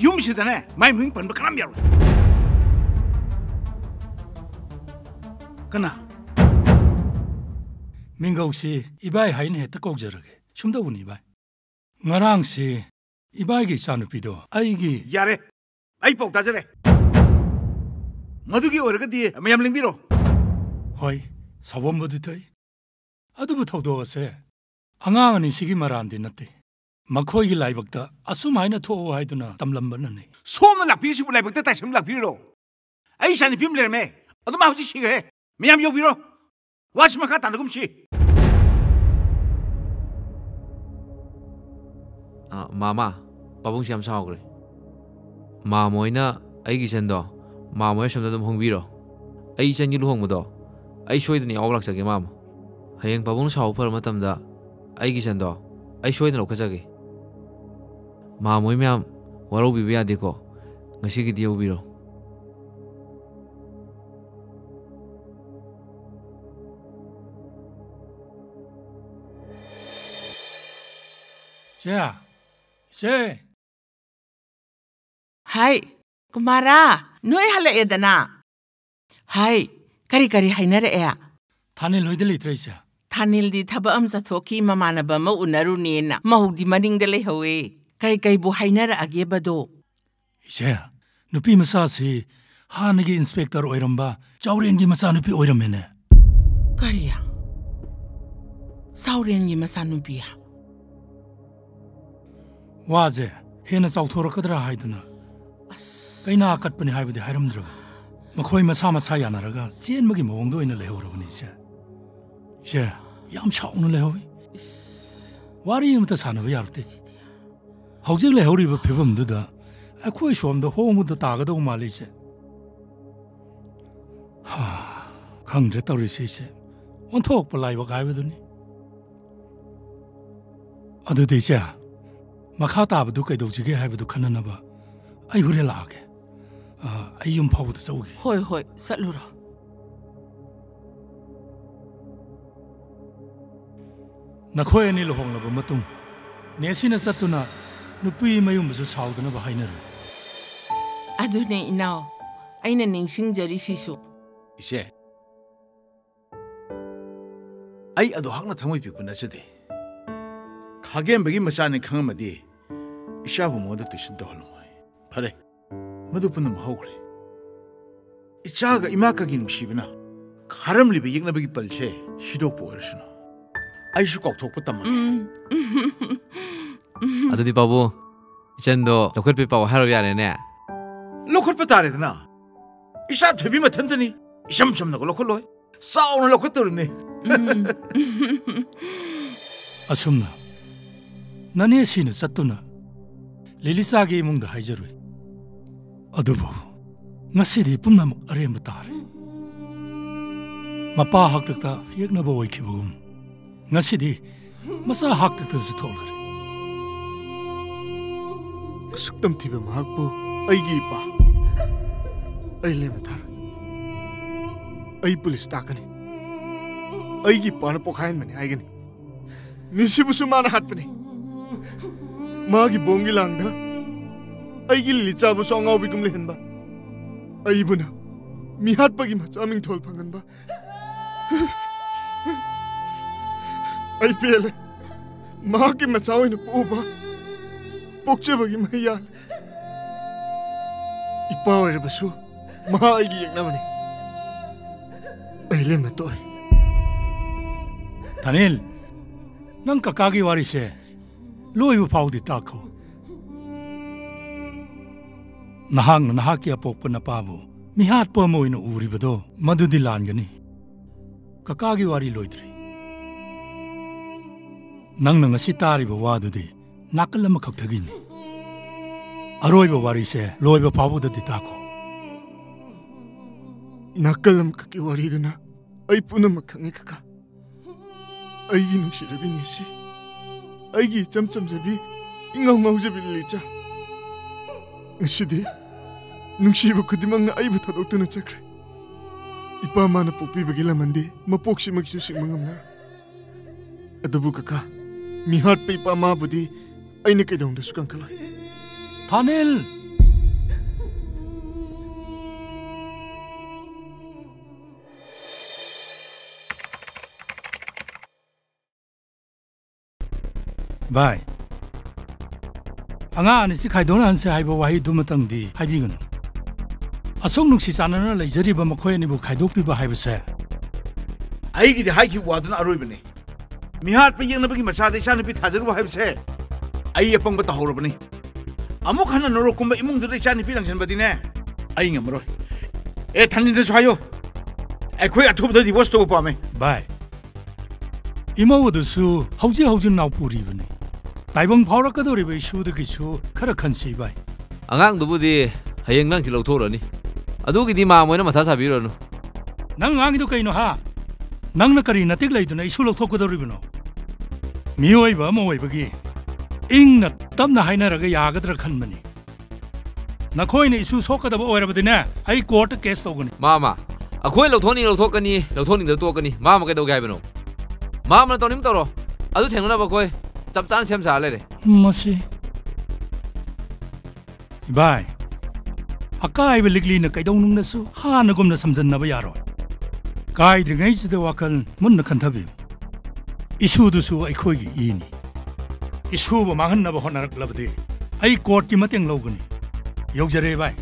ꯌꯨꯝꯁꯤꯗꯅꯦ ꯃꯥꯏ ꯃꯃꯤꯡ ꯄꯟꯕ ꯀꯅꯥꯝ ꯌꯥꯔꯣꯏ꯫ ꯀꯅꯥ? ꯃꯤꯡꯒꯧꯁꯤ ꯏꯕꯥꯏ ꯍꯥꯏꯅ ꯍꯦꯛꯇ ꯀꯧꯖꯔꯒꯦ꯫ ꯁꯨꯝ ꯇꯧꯕꯅꯤ ꯏꯕꯥꯏ, ꯉꯔꯥꯡꯁꯤ ꯏꯕꯥꯏꯒꯤ ꯏꯆꯥꯅꯨꯄꯤꯗꯣ ꯑꯩꯒꯤ ꯌꯥꯔꯦ, ꯑꯩ ꯄꯥꯎ ꯇꯥꯖꯔꯦ꯫ ꯃꯗꯨꯒꯤ ꯑꯣꯏꯔꯒꯗꯤ ꯃꯌꯥꯝ ꯂꯦꯡꯕꯤꯔꯣ꯫ ꯍꯣꯏ, ꯁꯥꯎꯕꯝꯕꯨꯗꯤ ꯊꯣꯛꯏ, ꯑꯗꯨꯕꯨ ꯊꯧꯗꯣꯛ ꯑꯁꯦ ꯑꯉꯥꯡ ꯑꯅꯤꯁꯤꯒꯤ ꯃꯔꯥꯟꯗꯤ ꯅꯠꯇꯦ꯫ ꯃꯈꯣꯏꯒꯤ ꯂꯥꯏꯕꯛꯇ ꯑꯁꯨꯝ ꯍꯥꯏꯅ ꯊꯣꯛꯑꯣ ꯍꯥꯏꯗꯨꯅ ꯇꯝꯂꯝꯕꯅꯅꯤ꯫ ꯁꯣꯝꯅ ꯂꯥꯛꯄꯤꯔꯤꯁꯤꯕꯨ ꯂꯥꯏꯕꯛꯇ ꯇꯥꯏꯁꯟꯕ ꯂꯥꯛꯄꯤꯔꯤꯔꯣ? ꯑꯩ ꯏꯆꯥ ꯅꯨꯄꯤ ꯑꯃ ꯂꯩꯔꯝꯃꯦ, ꯑꯗꯨ ꯃꯥ ꯍꯧꯖꯤꯛ ꯁꯤꯈ꯭ꯔꯦ꯫ ꯃꯌꯥꯝ ꯌꯧꯕꯤꯔꯣ, ꯋꯥꯁꯤ ꯃꯈꯥ ꯇꯥꯅꯒꯨꯝꯁꯤ꯫ ꯑ, ꯃꯥꯃ, ꯄꯥꯕꯨꯡꯁꯤ ꯌꯥꯝ ꯁꯥꯎꯈ꯭ꯔꯦ꯫ ꯃꯥꯃ ꯍꯣꯏꯅ ꯑꯩꯒꯤ ꯏꯆꯟꯗꯣ ꯃꯥꯃ ꯍꯣꯏ ꯑꯁꯣꯝꯗ ꯑꯗꯨꯝ ꯍꯣꯡꯕꯤꯔꯣ꯫ ꯑꯩ ꯏꯆꯟꯒꯤ ꯂꯨꯍꯣꯡꯕꯗꯣ ꯑꯩ ꯁꯣꯏꯗꯅ ꯌꯥꯎꯕ ꯂꯥꯛꯆꯒꯦ, ꯃꯥꯃ꯫ ꯍꯌꯦꯡ ꯄꯥꯕꯨꯡꯅ ꯁꯥꯎꯕ ꯐꯔ ꯃꯇꯝꯗ ꯑꯩꯒꯤ ꯏꯆꯟꯗꯣ ꯑꯩ ꯁꯣꯏꯗꯅ ꯂꯧꯈꯠꯆꯒꯦ꯫ ꯃꯥꯃ ꯍꯣꯏ ꯃꯌꯥꯝ ꯋꯥꯔꯧꯕꯤꯕ ꯌꯥꯗꯦꯀꯣ꯫ ꯉꯁꯤꯒꯤꯗꯤ ꯌꯧꯕꯤꯔꯣ꯫ ꯏꯆꯦ, ꯏꯆꯦ꯫ ꯍꯥꯏ, ꯀꯨꯃꯥꯔꯥ, ꯅꯣꯏ ꯍꯜꯂꯛꯑꯦꯗꯅ꯫ ꯍꯥꯏ, ꯀꯔꯤ ꯀꯔꯤ ꯍꯥꯏꯅꯔꯛꯑꯦ? ꯊꯥꯅꯤꯜ ꯍꯣꯏꯗ ꯂꯩꯇ꯭ꯔꯦ, ꯏꯆꯦ꯫ ꯊꯥꯅꯤꯜꯗꯤ ꯊꯕꯛ ꯑꯃ ꯆꯠꯊꯣꯛꯈꯤ, ꯃꯃꯥꯟꯅꯕ ꯑꯃ ꯎꯅꯔꯨꯅꯦꯅ꯫ ꯃꯧꯗꯤ ꯃꯅꯤꯡꯗ ꯂꯩꯍꯧꯋꯦ꯫ ꯀꯩ ꯀꯩꯕꯨ ꯍꯥꯏꯅꯔꯛꯑꯒꯦꯕꯗꯣ? ꯏꯆꯦ, ꯅꯨꯄꯤ ꯃꯆꯥꯁꯤ ꯍꯥꯟꯅꯒꯤ ꯏꯟꯁꯄꯦꯛꯇꯔ ꯑꯣꯏꯔꯝꯕ ꯆꯥꯎꯔꯦꯟꯒꯤ ꯃꯆꯥꯅꯨꯄꯤ ꯑꯣꯏꯔꯝꯃꯦꯅꯦ꯫ ꯀꯔꯤ? ꯆꯥꯎꯔꯦꯟꯒꯤ ꯃꯆꯥꯅꯨꯄꯤ? ꯋꯥꯁꯦ ꯍꯦꯟꯅ ꯆꯥꯎꯊꯣꯔꯛꯀꯗ꯭ꯔꯥ ꯍꯥꯏꯗꯨꯅ ꯑꯁ꯫ ꯀꯩꯅꯥ ꯀꯠꯄꯅꯤ ꯍꯥꯏꯕꯗꯤ ꯍꯥꯏꯔꯝꯗ꯭ꯔꯕꯅꯤ꯫ ꯃꯈꯣꯏ ꯃꯁꯥ ꯃꯁꯥ ꯌꯥꯅꯔꯒ ꯆꯦꯟꯕꯒꯤ ꯃꯑꯣꯡꯗ ꯑꯣꯏꯅ ꯂꯩꯍꯧꯔꯕꯅꯤ, ꯏꯆꯦ꯫ ꯏꯆꯦ, ꯌꯥꯝ ꯁꯥꯎꯅ ꯂꯩꯍꯧꯏ꯫ ꯏꯁ꯫ ꯋꯥꯔꯤ ꯑꯃꯇ ꯁꯥꯟꯅꯕ ꯌꯥꯔꯛꯇꯦ꯫ ꯍꯧꯖꯤꯛ ꯂꯩꯍꯧꯔꯤꯕ ꯐꯤꯕꯝꯗꯨꯗ ꯑꯩꯈꯣꯏ ꯁꯣꯝꯗ ꯍꯣꯡꯕꯗ ꯇꯥꯒꯗꯧ ꯃꯥꯜꯂꯤ, ꯏꯆꯦ꯫ ꯍꯥ, ꯈꯪꯗ꯭ꯔꯦ ꯇꯧꯔꯤꯁꯦ, ꯏꯆꯦ꯫ ꯑꯣꯟꯊꯣꯛꯄ ꯂꯥꯏꯕꯛ ꯍꯥꯏꯕꯗꯨꯅꯤ꯫ ꯑꯗꯨꯗꯤ, ꯏꯆꯦ, ꯃꯈꯥ ꯇꯥꯕꯗꯨ ꯀꯩꯗꯧꯁꯤꯒꯦ ꯍꯥꯏꯕꯗꯨ ꯈꯟꯅꯅꯕ ꯑꯩ ꯍꯣꯔꯦꯟ ꯂꯥꯛꯑꯒꯦ꯫ ꯑ, ꯑꯩ ꯌꯨꯝ ꯐꯥꯎꯕꯗ ꯆꯠꯂꯨꯒꯦ꯫ ꯍꯣꯏ, ꯍꯣꯏ, ꯆꯠꯂꯨꯔꯣ꯫ ꯅꯈꯣꯏ ꯑꯅꯤ ꯂꯨꯍꯣꯡꯂꯕ ꯃꯇꯨꯡ ꯅꯦꯁꯤꯅ ꯆꯠꯇꯨꯅ ꯅꯨꯄꯤ ꯃꯌꯨꯝꯕꯨꯁꯨ ꯁꯥꯎꯗꯅꯕ ꯍꯥꯏꯅꯔꯨ꯫ ꯑꯗꯨꯅꯦ ꯏꯅꯥꯎ, ꯑꯩꯅ ꯅꯤꯡꯁꯤꯡꯖꯔꯤꯁꯤꯁꯨ꯫ ꯏꯆꯦ, ꯑꯩ ꯑꯗꯨ ꯍꯛꯅ ꯊꯃꯣꯏ ꯄꯤꯛꯄ ꯅꯠꯆꯗꯦ꯫ ꯈꯥꯒꯦꯝꯕꯒꯤ ꯃꯆꯥꯅꯤ ꯈꯪꯉꯝꯃꯗꯤ ꯏꯆꯥꯕꯨ ꯃꯉꯣꯟꯗ ꯇꯨꯏꯁꯟ ꯇꯧꯍꯜꯂꯝꯃꯣꯏ꯫ ꯐꯔꯦ, ꯃꯗꯨ ꯄꯨꯝꯅꯃꯛ ꯍꯧꯈ꯭ꯔꯦ꯫ ꯏꯆꯥꯒ ꯏꯃꯥꯀꯒꯤ ꯅꯨꯡꯁꯤꯕꯅ ꯈꯥꯔꯝꯂꯤꯕ ꯌꯦꯛꯅꯕꯒꯤ ꯄꯜꯁꯦ ꯁꯤꯗꯣꯛꯄ ꯑꯣꯏꯔꯁꯅꯨ꯫ ꯑꯩꯁꯨ ꯀꯥꯎꯊꯣꯛꯄ ꯇꯝꯃꯒꯦ꯫ ꯎꯝ꯫ ꯑꯗꯨꯗꯤ ꯄꯥꯕꯨꯡ, ꯏꯆꯟꯗꯣ ꯂꯧꯈꯠꯄꯩ ꯄꯥꯎ ꯍꯥꯏꯔꯨ ꯌꯥꯔꯦꯅꯦ꯫ ꯂꯧꯈꯠꯄ ꯇꯥꯔꯦꯗꯅ꯫ ꯏꯆꯥ ꯊꯣꯏꯕꯤ ꯃꯊꯟꯇꯅꯤ꯫ ꯏꯆꯝ ꯆꯝꯅꯒ ꯂꯧꯈꯠꯂꯣꯏ꯫ ꯆꯥꯎꯅ ꯂꯧꯈꯠꯇꯧꯔꯤꯕꯅꯤ꯫ ꯎꯝ꯫ ꯑꯁꯨꯝꯅ ꯅꯅꯦ ꯁꯤꯅ ꯆꯠꯇꯨꯅ ꯂꯤꯂꯤꯆꯥꯒꯤ ꯏꯃꯨꯡꯗ ꯍꯥꯏꯖꯔꯨꯏ꯫ ꯑꯗꯨꯕꯨ ꯉꯁꯤꯗꯤ ꯄꯨꯝꯅꯃꯛ ꯑꯔꯦꯝꯕ ꯇꯥꯔꯦ꯫ ꯃꯄꯥ ꯍꯥꯛꯇꯛꯇ ꯌꯦꯛꯅꯕ ꯑꯣꯏꯈꯤꯕꯒꯨꯝ, ꯉꯁꯤꯗꯤ ꯃꯆꯥ ꯍꯥꯛꯇꯛꯇꯁꯨ ꯊꯣꯛꯂꯔꯦ꯫ ꯑꯁꯨꯛ ꯇꯝꯊꯤꯕ ꯃꯍꯥꯛꯄꯨ ꯑꯩꯒꯤ ꯏꯄꯥ, ꯑꯩ ꯂꯦꯝꯅ ꯊꯥꯔꯣꯏ꯫ ꯑꯩ ꯄꯨꯂꯤꯁ ꯇꯥꯛꯀꯅꯤ꯫ ꯑꯩꯒꯤ ꯏꯄꯥꯅ ꯄꯣꯈꯥꯏꯍꯟꯕꯅꯤ ꯍꯥꯏꯒꯅꯤ꯫ ꯅꯤꯁꯤꯕꯨꯁꯨ ꯃꯥꯅ ꯍꯥꯠꯄꯅꯤ꯫ ꯃꯥꯒꯤ ꯕꯣꯝꯒꯤ ꯂꯥꯡꯗ ꯑꯩꯒꯤ ꯂꯤꯂꯤꯆꯥꯕꯨꯁꯨ ꯑꯉꯥꯎꯕꯤꯒꯨꯝ ꯂꯩꯍꯟꯕ, ꯑꯩꯕꯨꯅ ꯃꯤꯍꯥꯠꯄꯒꯤ ꯃꯆꯥ ꯃꯤꯡꯊꯣꯜ ꯐꯪꯍꯟꯕ꯫ ꯑꯩ ꯄꯦꯜꯂꯦ꯫ ꯃꯍꯥꯛꯀꯤ ꯃꯆꯥ ꯑꯣꯏꯅ ꯄꯣꯛꯎꯕ ꯄꯣꯛꯆꯕꯒꯤ ꯃꯍꯩ ꯌꯥꯜꯂꯦ꯫ ꯏꯄꯥ ꯑꯣꯏꯔꯕꯁꯨ ꯃꯍꯥꯛ ꯑꯩꯒꯤ ꯌꯦꯛꯅꯕꯅꯤ꯫ ꯑꯩ ꯂꯦꯝꯅ ꯇꯣꯛꯑꯣꯏ꯫ ꯊꯥꯅꯤꯜ, ꯅꯪ ꯀꯀꯥꯒꯤ ꯋꯥꯔꯤꯁꯦ ꯂꯣꯏꯕ ꯐꯥꯎꯗꯤ ꯇꯥꯈꯣ꯫ ꯅꯍꯥꯛꯅ ꯅꯍꯥꯛꯀꯤ ꯑꯄꯣꯛꯄ ꯅꯄꯥꯕꯨ ꯃꯤꯍꯥꯠꯄ ꯑꯃ ꯑꯣꯏꯅ ꯎꯔꯤꯕꯗꯣ ꯃꯗꯨꯗꯤ ꯂꯥꯟꯒꯅꯤ꯫ ꯀꯀꯥꯒꯤ ꯋꯥꯔꯤ ꯂꯣꯏꯗ꯭ꯔꯤ꯫ ꯅꯪꯅ ꯉꯁꯤ ꯇꯥꯔꯤꯕ ꯋꯥꯗꯨꯗꯤ ꯅꯥꯀꯜ ꯑꯃꯈꯛꯇꯒꯤꯅꯤ꯫ ꯑꯔꯣꯏꯕ ꯋꯥꯔꯤꯁꯦ ꯂꯣꯏꯕ ꯐꯥꯎꯕꯗꯗꯤ ꯇꯥꯈꯣ꯫ ꯅꯥꯀꯜ ꯑꯃꯈꯛꯀꯤ ꯋꯥꯔꯤꯗꯨꯅ ꯑꯩ ꯄꯨꯝꯅꯃꯛ ꯈꯪꯉꯤ, ꯀꯀꯥ꯫ ꯑꯩꯒꯤ ꯅꯨꯡꯁꯤꯔꯕꯤ ꯅꯦꯁꯤ, ꯑꯩꯒꯤ ꯏꯆꯝ ꯆꯝꯖꯕꯤ, ꯏꯉꯥꯎ ꯉꯥꯎꯖꯕꯤ ꯂꯤꯂꯤꯆꯥ, ꯉꯁꯤꯗꯤ ꯅꯨꯡꯁꯤꯕ ꯈꯨꯗꯤꯡꯃꯛꯅ ꯑꯩꯕꯨ ꯊꯥꯗꯣꯛꯇꯨꯅ ꯆꯠꯈ꯭ꯔꯦ꯫ ꯏꯄꯥ ꯃꯥꯅ ꯄꯣꯛꯄꯤꯕꯒꯤ ꯂꯃꯟꯗꯤ ꯃꯄꯣꯛꯁꯤꯃꯛꯁꯨ ꯁꯤꯡꯕ ꯉꯝꯂꯔꯣꯏ꯫ ꯑꯗꯨꯕꯨ ꯀꯀꯥ, ꯃꯤꯍꯥꯠꯄ ꯏꯄꯥ ꯃꯥꯕꯨꯗꯤ ꯑꯩꯅ ꯀꯩꯗꯧꯅꯨꯡꯗꯁꯨ ꯀꯟꯈꯠꯂꯣꯏ꯫ ꯊꯥꯅꯤꯜ! ꯚꯥꯏ, ꯑꯉꯥꯡ ꯑꯅꯤꯁꯤ ꯈꯥꯏꯗꯣꯛꯅꯍꯟꯁꯦ ꯍꯥꯏꯕ ꯋꯥꯍꯩꯗꯨꯃꯇꯪꯗꯤ ꯍꯥꯏꯕꯤꯒꯅꯨ꯫ ꯑꯁꯨꯛ ꯅꯨꯡꯁꯤ ꯆꯥꯟꯅꯅ ꯂꯩꯖꯔꯤꯕ ꯃꯈꯣꯏ ꯑꯅꯤꯕꯨ ꯈꯥꯏꯗꯣꯛꯄꯤꯕ ꯍꯥꯏꯕꯁꯦ꯫ ꯑꯩꯒꯤꯗꯤ ꯍꯥꯏꯈꯤꯕ ꯋꯥꯗꯨꯅ ꯑꯔꯣꯏꯕꯅꯤ꯫ ꯃꯤꯍꯥꯠꯄ ꯌꯦꯛꯅꯕꯒꯤ ꯃꯆꯥꯗ ꯏꯆꯥꯅꯨꯄꯤ ꯊꯥꯖꯔꯨꯕ ꯍꯥꯏꯕꯁꯦ ꯑꯩ ꯑꯄꯪꯕ ꯇꯧꯍꯧꯔꯕꯅꯤ꯫ ꯑꯃꯨꯛ ꯍꯟꯅ ꯅꯣꯔꯣꯛꯀꯨꯝꯕ ꯏꯃꯨꯡꯗꯨꯗ ꯏꯆꯥꯅꯨꯄꯤ ꯂꯪꯁꯤꯟꯕꯗꯤꯅꯦ, ꯑꯩ ꯉꯝꯃꯔꯣꯏ꯫ ꯑꯦ, ꯊꯥꯅꯤꯜꯗꯁꯨ ꯍꯥꯏꯌꯨ, ꯑꯩꯈꯣꯏ ꯑꯊꯨꯕꯗ divorce ꯇꯧꯕ ꯄꯥꯝꯃꯦ꯫ ꯚꯥꯏ, ꯏꯃꯧ ꯑꯗꯨꯁꯨ ꯍꯧꯖꯤꯛ ꯍꯧꯖꯤꯛ ꯅꯥꯎ ꯄꯨꯔꯤꯕꯅꯤ꯫ ꯇꯥꯏꯕꯪ ꯐꯥꯎꯔꯛꯀꯗꯧꯔꯤꯕ ꯏꯁꯨꯗꯒꯤꯁꯨ ꯈꯔ ꯈꯟꯁꯤ ꯚꯥꯏ꯫ ꯑꯉꯥꯡꯗꯨꯕꯨꯗꯤ ꯍꯌꯦꯡ ꯅꯪꯁꯤ ꯂꯧꯊꯣꯛꯎꯔꯅꯤ꯫ ꯑꯗꯨꯒꯤꯗꯤ ꯃꯥꯝꯃ ꯍꯣꯏꯅ ꯃꯊꯥ ꯁꯥꯕꯤꯔꯨꯔꯅꯨ꯫ ꯅꯪ ꯉꯥꯡꯉꯤꯗꯣ ꯀꯩꯅꯣ ꯍꯥ? ꯅꯪꯅ ꯀꯔꯤ ꯅꯇꯤꯛ ꯂꯩꯗꯨꯅ ꯏꯁꯨ ꯂꯧꯊꯣꯛꯀꯗꯧꯔꯤꯕꯅꯣ? ꯃꯤꯑꯣꯏꯕ ꯑꯃ ꯑꯣꯏꯕꯒꯤ ꯏꯪꯅ ꯇꯞꯅ ꯍꯥꯏꯅꯔꯒ ꯌꯥꯒꯗ꯭ꯔꯥ ꯈꯟꯕꯅꯤ꯫ ꯅꯈꯣꯏꯅ ꯏꯁꯨ ꯁꯣꯛꯀꯗꯕ ꯑꯣꯏꯔꯕꯗꯤꯅꯦ, ꯑꯩ courtꯇ case ꯇꯧꯒꯅꯤ꯫ ꯃꯥꯝꯃ, ꯑꯩꯈꯣꯏ ꯂꯧꯊꯣꯛꯅꯤꯡ ꯂꯧꯊꯣꯛꯀꯅꯤ, ꯂꯧꯊꯣꯛꯅꯤꯡꯗ ꯇꯣꯛꯀꯅꯤ꯫ ꯃꯥꯝꯃ ꯀꯩꯗꯧꯒꯦ ꯍꯥꯏꯕꯅꯣ? ꯃꯥꯝꯃꯅ ꯇꯧꯅꯤꯡ ꯇꯧꯔꯣ꯫ ꯑꯗꯨ ꯊꯦꯡꯅꯅꯕ ꯑꯩꯈꯣꯏ ꯆꯞ ꯆꯥꯅ ꯁꯦꯝ ꯁꯥꯔ ꯂꯩꯔꯦ꯫ ꯃꯁꯤ꯫ ꯏꯕꯥꯏ, ꯑꯀꯥꯏꯕ ꯂꯤꯛꯂꯤꯅ ꯀꯩꯗꯧꯅꯨꯡꯗꯁꯨ ꯍꯥꯟꯅꯒꯨꯝꯅ ꯁꯝꯖꯟꯅꯕ ꯌꯥꯔꯣꯏ꯫ ꯀꯥꯏꯗ꯭ꯔꯤꯉꯩꯁꯤꯗ ꯋꯥꯈꯜ ꯃꯨꯟꯅ ꯈꯟꯊꯕꯤꯌꯨ꯫ ꯏꯁꯨꯗꯨꯁꯨ ꯑꯩꯈꯣꯏꯒꯤ ꯏꯅꯤ꯫ ꯏꯁꯨꯕꯨ ꯃꯥꯡꯍꯟꯅꯕ ꯍꯣꯠꯅꯔꯛꯂꯕꯗꯤ ꯑꯩ courtꯀꯤ ꯃꯇꯦꯡ ꯂꯧꯒꯅꯤ꯫ ꯌꯧꯖꯔꯦ ꯏꯕꯥꯏ꯫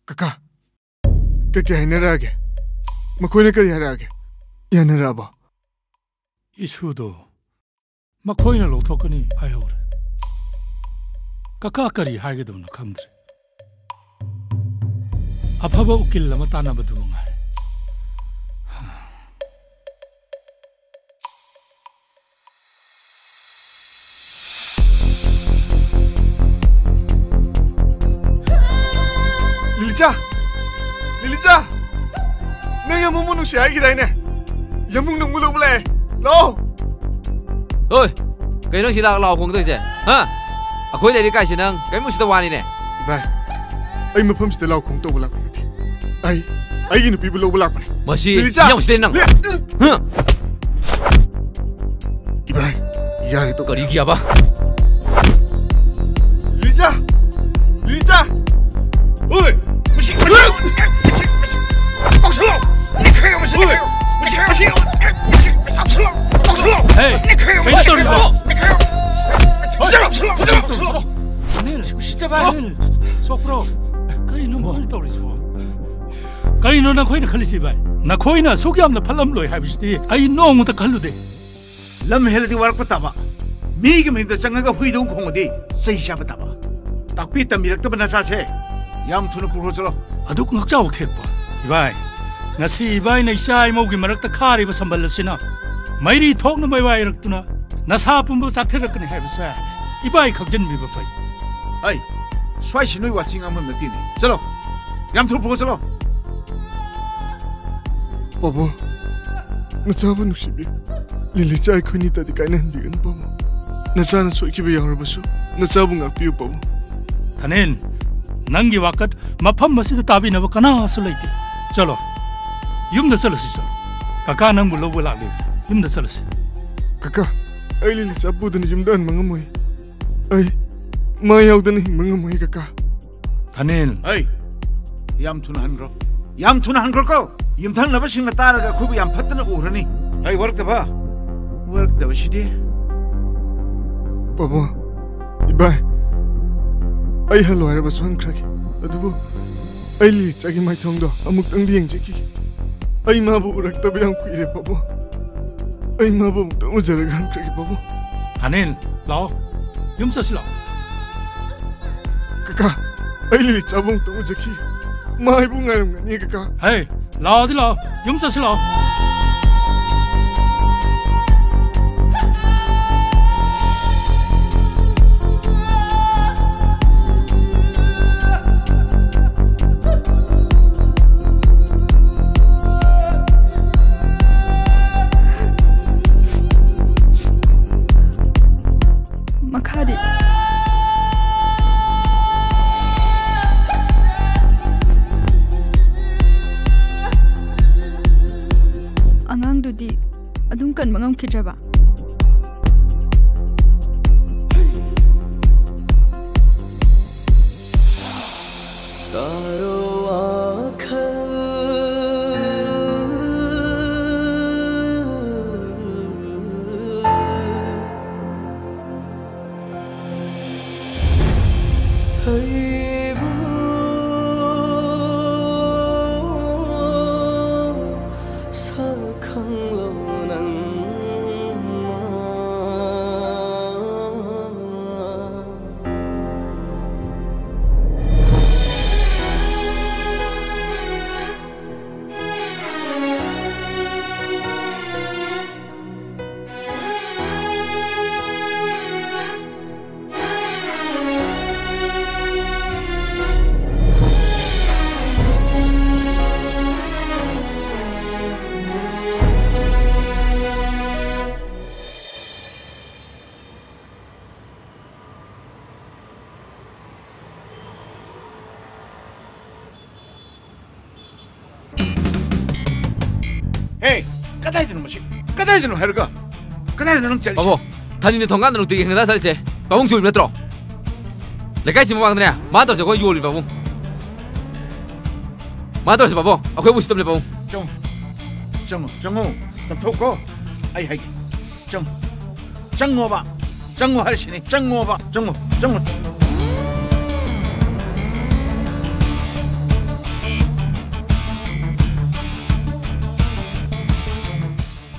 ꯀꯀꯥ, ꯀꯩꯀꯩ ꯍꯥꯏꯅꯔꯛꯑꯒꯦ? ꯃꯈꯣꯏꯅ ꯀꯔꯤ ꯍꯥꯏꯔꯛꯑꯒꯦ? ꯌꯥꯅꯔꯛꯑꯕꯣ? ꯏꯁꯨꯗꯣ ꯃꯈꯣꯏꯅ ꯂꯧꯊꯣꯛꯀꯅꯤ ꯍꯥꯏꯍꯧꯔꯦ꯫ ꯀꯀꯥ ꯀꯔꯤ ꯍꯥꯏꯒꯗꯕꯅꯣ ꯈꯪꯗ꯭ꯔꯦ꯫ ꯑꯐꯕ ꯎꯀꯤꯜ ꯑꯃ ꯇꯥꯟꯅꯕꯗꯨ ꯃꯉꯥꯏ꯫ ꯂꯤꯂꯤꯆꯥ! ꯂꯤꯂꯤꯆꯥ! ꯅꯪ ꯌꯥꯝꯕꯨꯡꯕꯨ ꯅꯨꯡꯁꯤ ꯍꯥꯏꯈꯤꯗꯥꯏꯅꯦ? ꯌꯥꯝꯕꯨꯡ ꯅꯪꯕꯨ ꯂꯧꯕ ꯂꯥꯛꯑꯦ꯫ ꯂꯥꯛꯑꯣ! ꯍꯣꯏ! ꯀꯩꯅꯣ ꯁꯤ ꯂꯥꯛ ꯂꯥꯛꯑꯣ ꯈꯣꯡꯗꯣꯏꯁꯦ? ꯍꯥ? ꯑꯩꯈꯣꯏ ꯂꯩꯔꯤ ꯀꯥꯏꯁꯦ ꯅꯪ ꯀꯔꯤꯝ ꯎꯁꯤꯠꯇ ꯋꯥꯅꯤꯅꯦ꯫ ꯏꯕꯥꯏ, ꯑꯩ ꯃꯐꯝꯁꯤꯗ ꯂꯥꯎ ꯈꯣꯡ ꯇꯧꯕ ꯂꯥꯛꯄ ꯅꯠꯇꯦ꯫ ꯑꯩ ꯑꯩꯒꯤ ꯅꯨꯄꯤꯕꯨ ꯂꯧꯕ ꯂꯥꯛꯄꯅꯦ꯫ ꯃꯁꯤ ꯂꯤꯂꯤꯆꯥ! ꯌꯥꯝ ꯎꯁꯤꯠꯇꯦ ꯅꯪ꯫ ꯂꯤ- ꯍꯥ? ꯏꯕꯥꯏ, ꯌꯥꯔꯦ ꯇꯣꯛ꯫ ꯀꯔꯤꯒꯤ ꯌꯥꯕ? ꯂꯤꯂꯤꯆꯥ! ꯂꯤꯂꯤꯆꯥ! ꯑꯣꯏ! ꯃꯁꯤ, ꯃꯁꯤ, ꯃꯁꯤ, ꯃꯁꯤ, ꯃꯁꯤ, ꯀꯧꯁꯜꯂꯣ! ꯅꯦꯈꯥꯏꯌꯣ ꯃꯁꯤ, ꯅꯦꯈꯥꯏꯌꯣ! ꯃꯁꯤ, ꯃꯁꯤ, ꯃꯁꯤ, ꯀꯧꯁꯜꯂꯣ! ꯀꯧꯁꯜꯂꯣ! ꯍꯦ! ꯅꯦꯈꯥꯏꯌꯣ ꯃꯁꯤ, ꯀꯩꯅꯣ ꯇꯧꯔꯤꯕꯣ? ꯅꯦꯈꯥꯏꯌꯣ! ꯐꯨꯖꯜꯂꯣ! ꯐꯨꯖꯜꯂꯣ! ꯐꯨꯖꯜꯂꯣ! ꯁꯣꯛꯄ꯭ꯔꯣ? ꯀꯔꯤꯅꯣ ꯃꯣꯏꯅ ꯇꯧꯔꯤꯁꯤꯕꯣ? ꯀꯔꯤꯅꯣ ꯅꯈꯣꯏꯅ ꯈꯜꯂꯤꯁꯤ, ꯚꯥꯏ? ꯅꯈꯣꯏꯅ ꯑꯁꯨꯛ ꯌꯥꯝꯅ ꯐꯠꯂꯝꯂꯣꯏ ꯍꯥꯏꯕꯁꯤꯗꯤ ꯑꯩ ꯅꯣꯡꯃꯇ ꯈꯜꯂꯨꯗꯦ꯫ ꯂꯝ ꯍꯦꯜꯂꯗꯤ ꯋꯥꯔꯛꯄ ꯇꯥꯕ, ꯃꯤꯒꯤ ꯃꯌꯨꯝꯗ ꯆꯪꯉꯒ ꯍꯨꯏꯗꯧꯅ ꯈꯣꯡꯉꯗꯤ ꯆꯩ ꯆꯥꯕ ꯇꯥꯕ꯫ ꯇꯥꯛꯄꯤ ꯇꯝꯕꯤꯔꯛꯇꯕ ꯅꯆꯥꯁꯦ ꯌꯥꯝ ꯊꯨꯅ ꯄꯨꯈ꯭ꯔꯣ ꯆꯠꯂꯣ꯫ ꯑꯗꯨꯛ ꯉꯛꯆꯥꯎ ꯊꯦꯛꯄ ꯏꯕꯥꯏ, ꯉꯁꯤ ꯏꯕꯥꯏꯅ ꯏꯆꯥ ꯏꯃꯧꯒꯤ ꯃꯔꯛꯇ ꯈꯥꯔꯤꯕ ꯁꯝꯕꯜ ꯑꯁꯤꯅ ꯃꯩꯔꯤ ꯊꯣꯛꯅ ꯃꯩꯋꯥꯏꯔꯛꯇꯨꯅ ꯅꯁꯥ ꯄꯨꯝꯕ ꯆꯥꯛꯊꯔꯛꯀꯅꯤ ꯍꯥꯏꯕꯁꯦ ꯏꯕꯥꯏ ꯈꯪꯖꯤꯟꯕꯤꯕ ꯐꯩ꯫ ꯑꯩ ꯁ꯭ꯋꯥꯏꯁꯤ ꯅꯣꯏ ꯋꯥꯊꯤ ꯉꯥꯡꯐꯝ ꯅꯠꯇꯦꯅꯦ꯫ ꯆꯠꯂꯣ, ꯌꯥꯝ ꯊꯨꯅ ꯄꯨꯈ꯭ꯔꯣ ꯆꯠꯂꯣ꯫ ꯄꯥꯕꯨꯡ, ꯅꯆꯥꯕꯨ ꯅꯨꯡꯁꯤꯕꯤꯌꯨ꯫ ꯂꯤꯂꯤꯆꯥ ꯑꯩꯈꯣꯏꯅꯤꯇꯗꯤ ꯀꯥꯏꯅꯍꯟꯕꯤꯒꯅꯨ ꯄꯥꯕꯨꯡ꯫ ꯅꯆꯥꯅ ꯁꯣꯏꯈꯤꯕ ꯌꯥꯎꯔꯕꯁꯨ ꯅꯆꯥꯕꯨ ꯉꯥꯛꯄꯤꯌꯨ ꯄꯥꯕꯨꯡ꯫ ꯊꯥꯅꯤꯜ, ꯅꯪꯒꯤ ꯋꯥꯀꯠ ꯃꯐꯝ ꯑꯁꯤꯗ ꯇꯥꯕꯤꯅꯕ ꯀꯅꯥꯁꯨ ꯂꯩꯇꯦ꯫ ꯆꯠꯂꯣ, ꯌꯨꯝꯗ ꯆꯠꯂꯁꯤ, ꯆꯠꯂꯣ꯫ ꯀꯀꯥ ꯅꯪꯕꯨ ꯂꯧꯕ ꯂꯥꯛꯂꯤꯕꯅꯤ꯫ ꯌꯨꯝꯗ ꯆꯠꯂꯁꯤ꯫ ꯀꯀꯥ, ꯑꯩ ꯂꯤꯂꯤꯆꯥ ꯄꯨꯗꯅ ꯌꯨꯝꯗ ꯍꯟꯕ ꯉꯝꯃꯣꯏ꯫ ꯑꯩ ꯃꯥ ꯌꯥꯎꯗꯅ ꯍꯤꯡꯕ ꯉꯝꯃꯣꯏ ꯀꯀꯥ꯫ ꯊꯥꯅꯤꯜ꯫ ꯑꯩ, ꯌꯥꯝ ꯊꯨꯅ ꯍꯟꯈ꯭ꯔꯣ꯫ ꯌꯥꯝ ꯊꯨꯅ ꯍꯟꯈ꯭ꯔꯣꯀꯣ꯫ ꯌꯨꯝꯊꯪꯅꯕꯁꯤꯡꯅ ꯇꯥꯔꯒ ꯑꯩꯈꯣꯏꯕꯨ ꯌꯥꯝ ꯐꯠꯇꯅ ꯎꯔꯅꯤ꯫ ꯑꯩ ꯋꯥꯔꯛꯇꯕ? ꯋꯥꯔꯛꯇꯕꯁꯤꯗꯤ꯫ ꯄꯥꯕꯨꯡ, ꯏꯕꯥꯏ, ꯑꯩ ꯍꯜꯂꯣ ꯍꯥꯏꯔꯕꯁꯨ ꯍꯟꯈ꯭ꯔꯒꯦ꯫ ꯑꯗꯨꯕꯨ ꯑꯩ ꯂꯤꯂꯤꯆꯥꯒꯤ ꯃꯥꯏꯊꯣꯡꯗꯣ ꯑꯃꯨꯛꯇꯪꯗꯤ ꯌꯦꯡꯖꯈꯤꯒꯦ꯫ ꯑꯩ ꯃꯥꯕꯨ ꯎꯔꯛꯇꯕ ꯌꯥꯝ ꯀꯨꯏꯔꯦ ꯄꯥꯕꯨꯡ꯫ ꯑꯩ ꯃꯥꯕꯨ ꯑꯃꯨꯛꯇꯪ ꯎꯖꯔꯒ ꯍꯟꯈ꯭ꯔꯒꯦ ꯄꯥꯕꯨꯡ꯫ ꯊꯥꯅꯤꯜ, ꯂꯥꯛꯑꯣ꯫ ꯌꯨꯝ ꯆꯠꯁꯤ ꯂꯥꯛꯑꯣ꯫ ꯀꯀꯥ, ꯑꯩ ꯂꯤꯂꯤꯆꯥꯕꯨ ꯑꯃꯨꯛꯇꯪ ꯎꯖꯈꯤꯒꯦ꯫ ꯃꯥ ꯑꯩꯕꯨ ꯉꯥꯏꯔꯝꯒꯅꯤ ꯀꯀꯥ꯫ ꯍꯦ, ꯂꯥꯛꯑꯣꯗꯤ ꯂꯥꯛꯑꯣ꯫ ꯌꯨꯝ ꯆꯠꯁꯤ ꯂꯥꯛꯑꯣ꯫ ꯃꯈꯥꯗꯤ? ꯂꯥꯛꯈꯤꯗ꯭ꯔꯕ? ꯇꯥꯔꯣ ꯋꯥꯈꯜ꯫ ꯑꯩꯕꯨ ꯁꯛꯈꯪꯂꯣ ꯅꯪꯅ꯫ ꯍꯦ, ꯀꯗꯥꯏꯗꯅꯣ ꯃꯁꯤ? ꯀꯗꯥꯏꯗꯅꯣ ꯍꯥꯏꯔꯒ? ꯀꯗꯥꯏꯗꯅꯣ ꯅꯪ ꯆꯠꯂꯤꯁꯦ? ꯄꯥꯕꯨꯡ, ꯊꯅꯤꯅ ꯊꯣꯡꯒꯥꯟꯗ ꯅꯨꯡꯇꯤꯒꯤ ꯍꯦꯡꯅꯗ ꯆꯠꯂꯤꯁꯦ ꯄꯥꯕꯨꯡ ꯆꯨꯝꯃꯤ ꯅꯠꯇ꯭ꯔꯣ? ꯂꯩꯀꯥꯏꯁꯤ ꯃꯃꯥꯡꯗꯅꯦ ꯃꯥ ꯇꯧꯔꯤꯁꯦ ꯑꯩꯈꯣꯏ ꯌꯣꯜꯂꯤ ꯄꯥꯕꯨꯡ꯫ ꯃꯥ ꯇꯧꯔꯤꯁꯦ ꯄꯥꯕꯨꯡ ꯑꯩꯈꯣꯏ ꯎꯁꯤꯠꯇꯕꯅꯦ ꯄꯥꯕꯨꯡ꯫ ꯆꯪꯉꯣ, ꯆꯪꯉꯣ, ꯆꯪꯉꯣ, ꯇꯞꯊꯣꯛꯈꯣ꯫ ꯑꯩ ꯍꯥꯏꯒꯦ, ꯆꯪꯉꯣ꯫ ꯆꯪꯉꯣꯕ꯫ ꯆꯪꯉꯣ ꯍꯥꯏꯔꯤꯁꯤꯅꯤ꯫ ꯆꯪꯉꯣꯕ꯫ ꯆꯪꯉꯣ꯫ ꯆꯪꯉꯣ꯫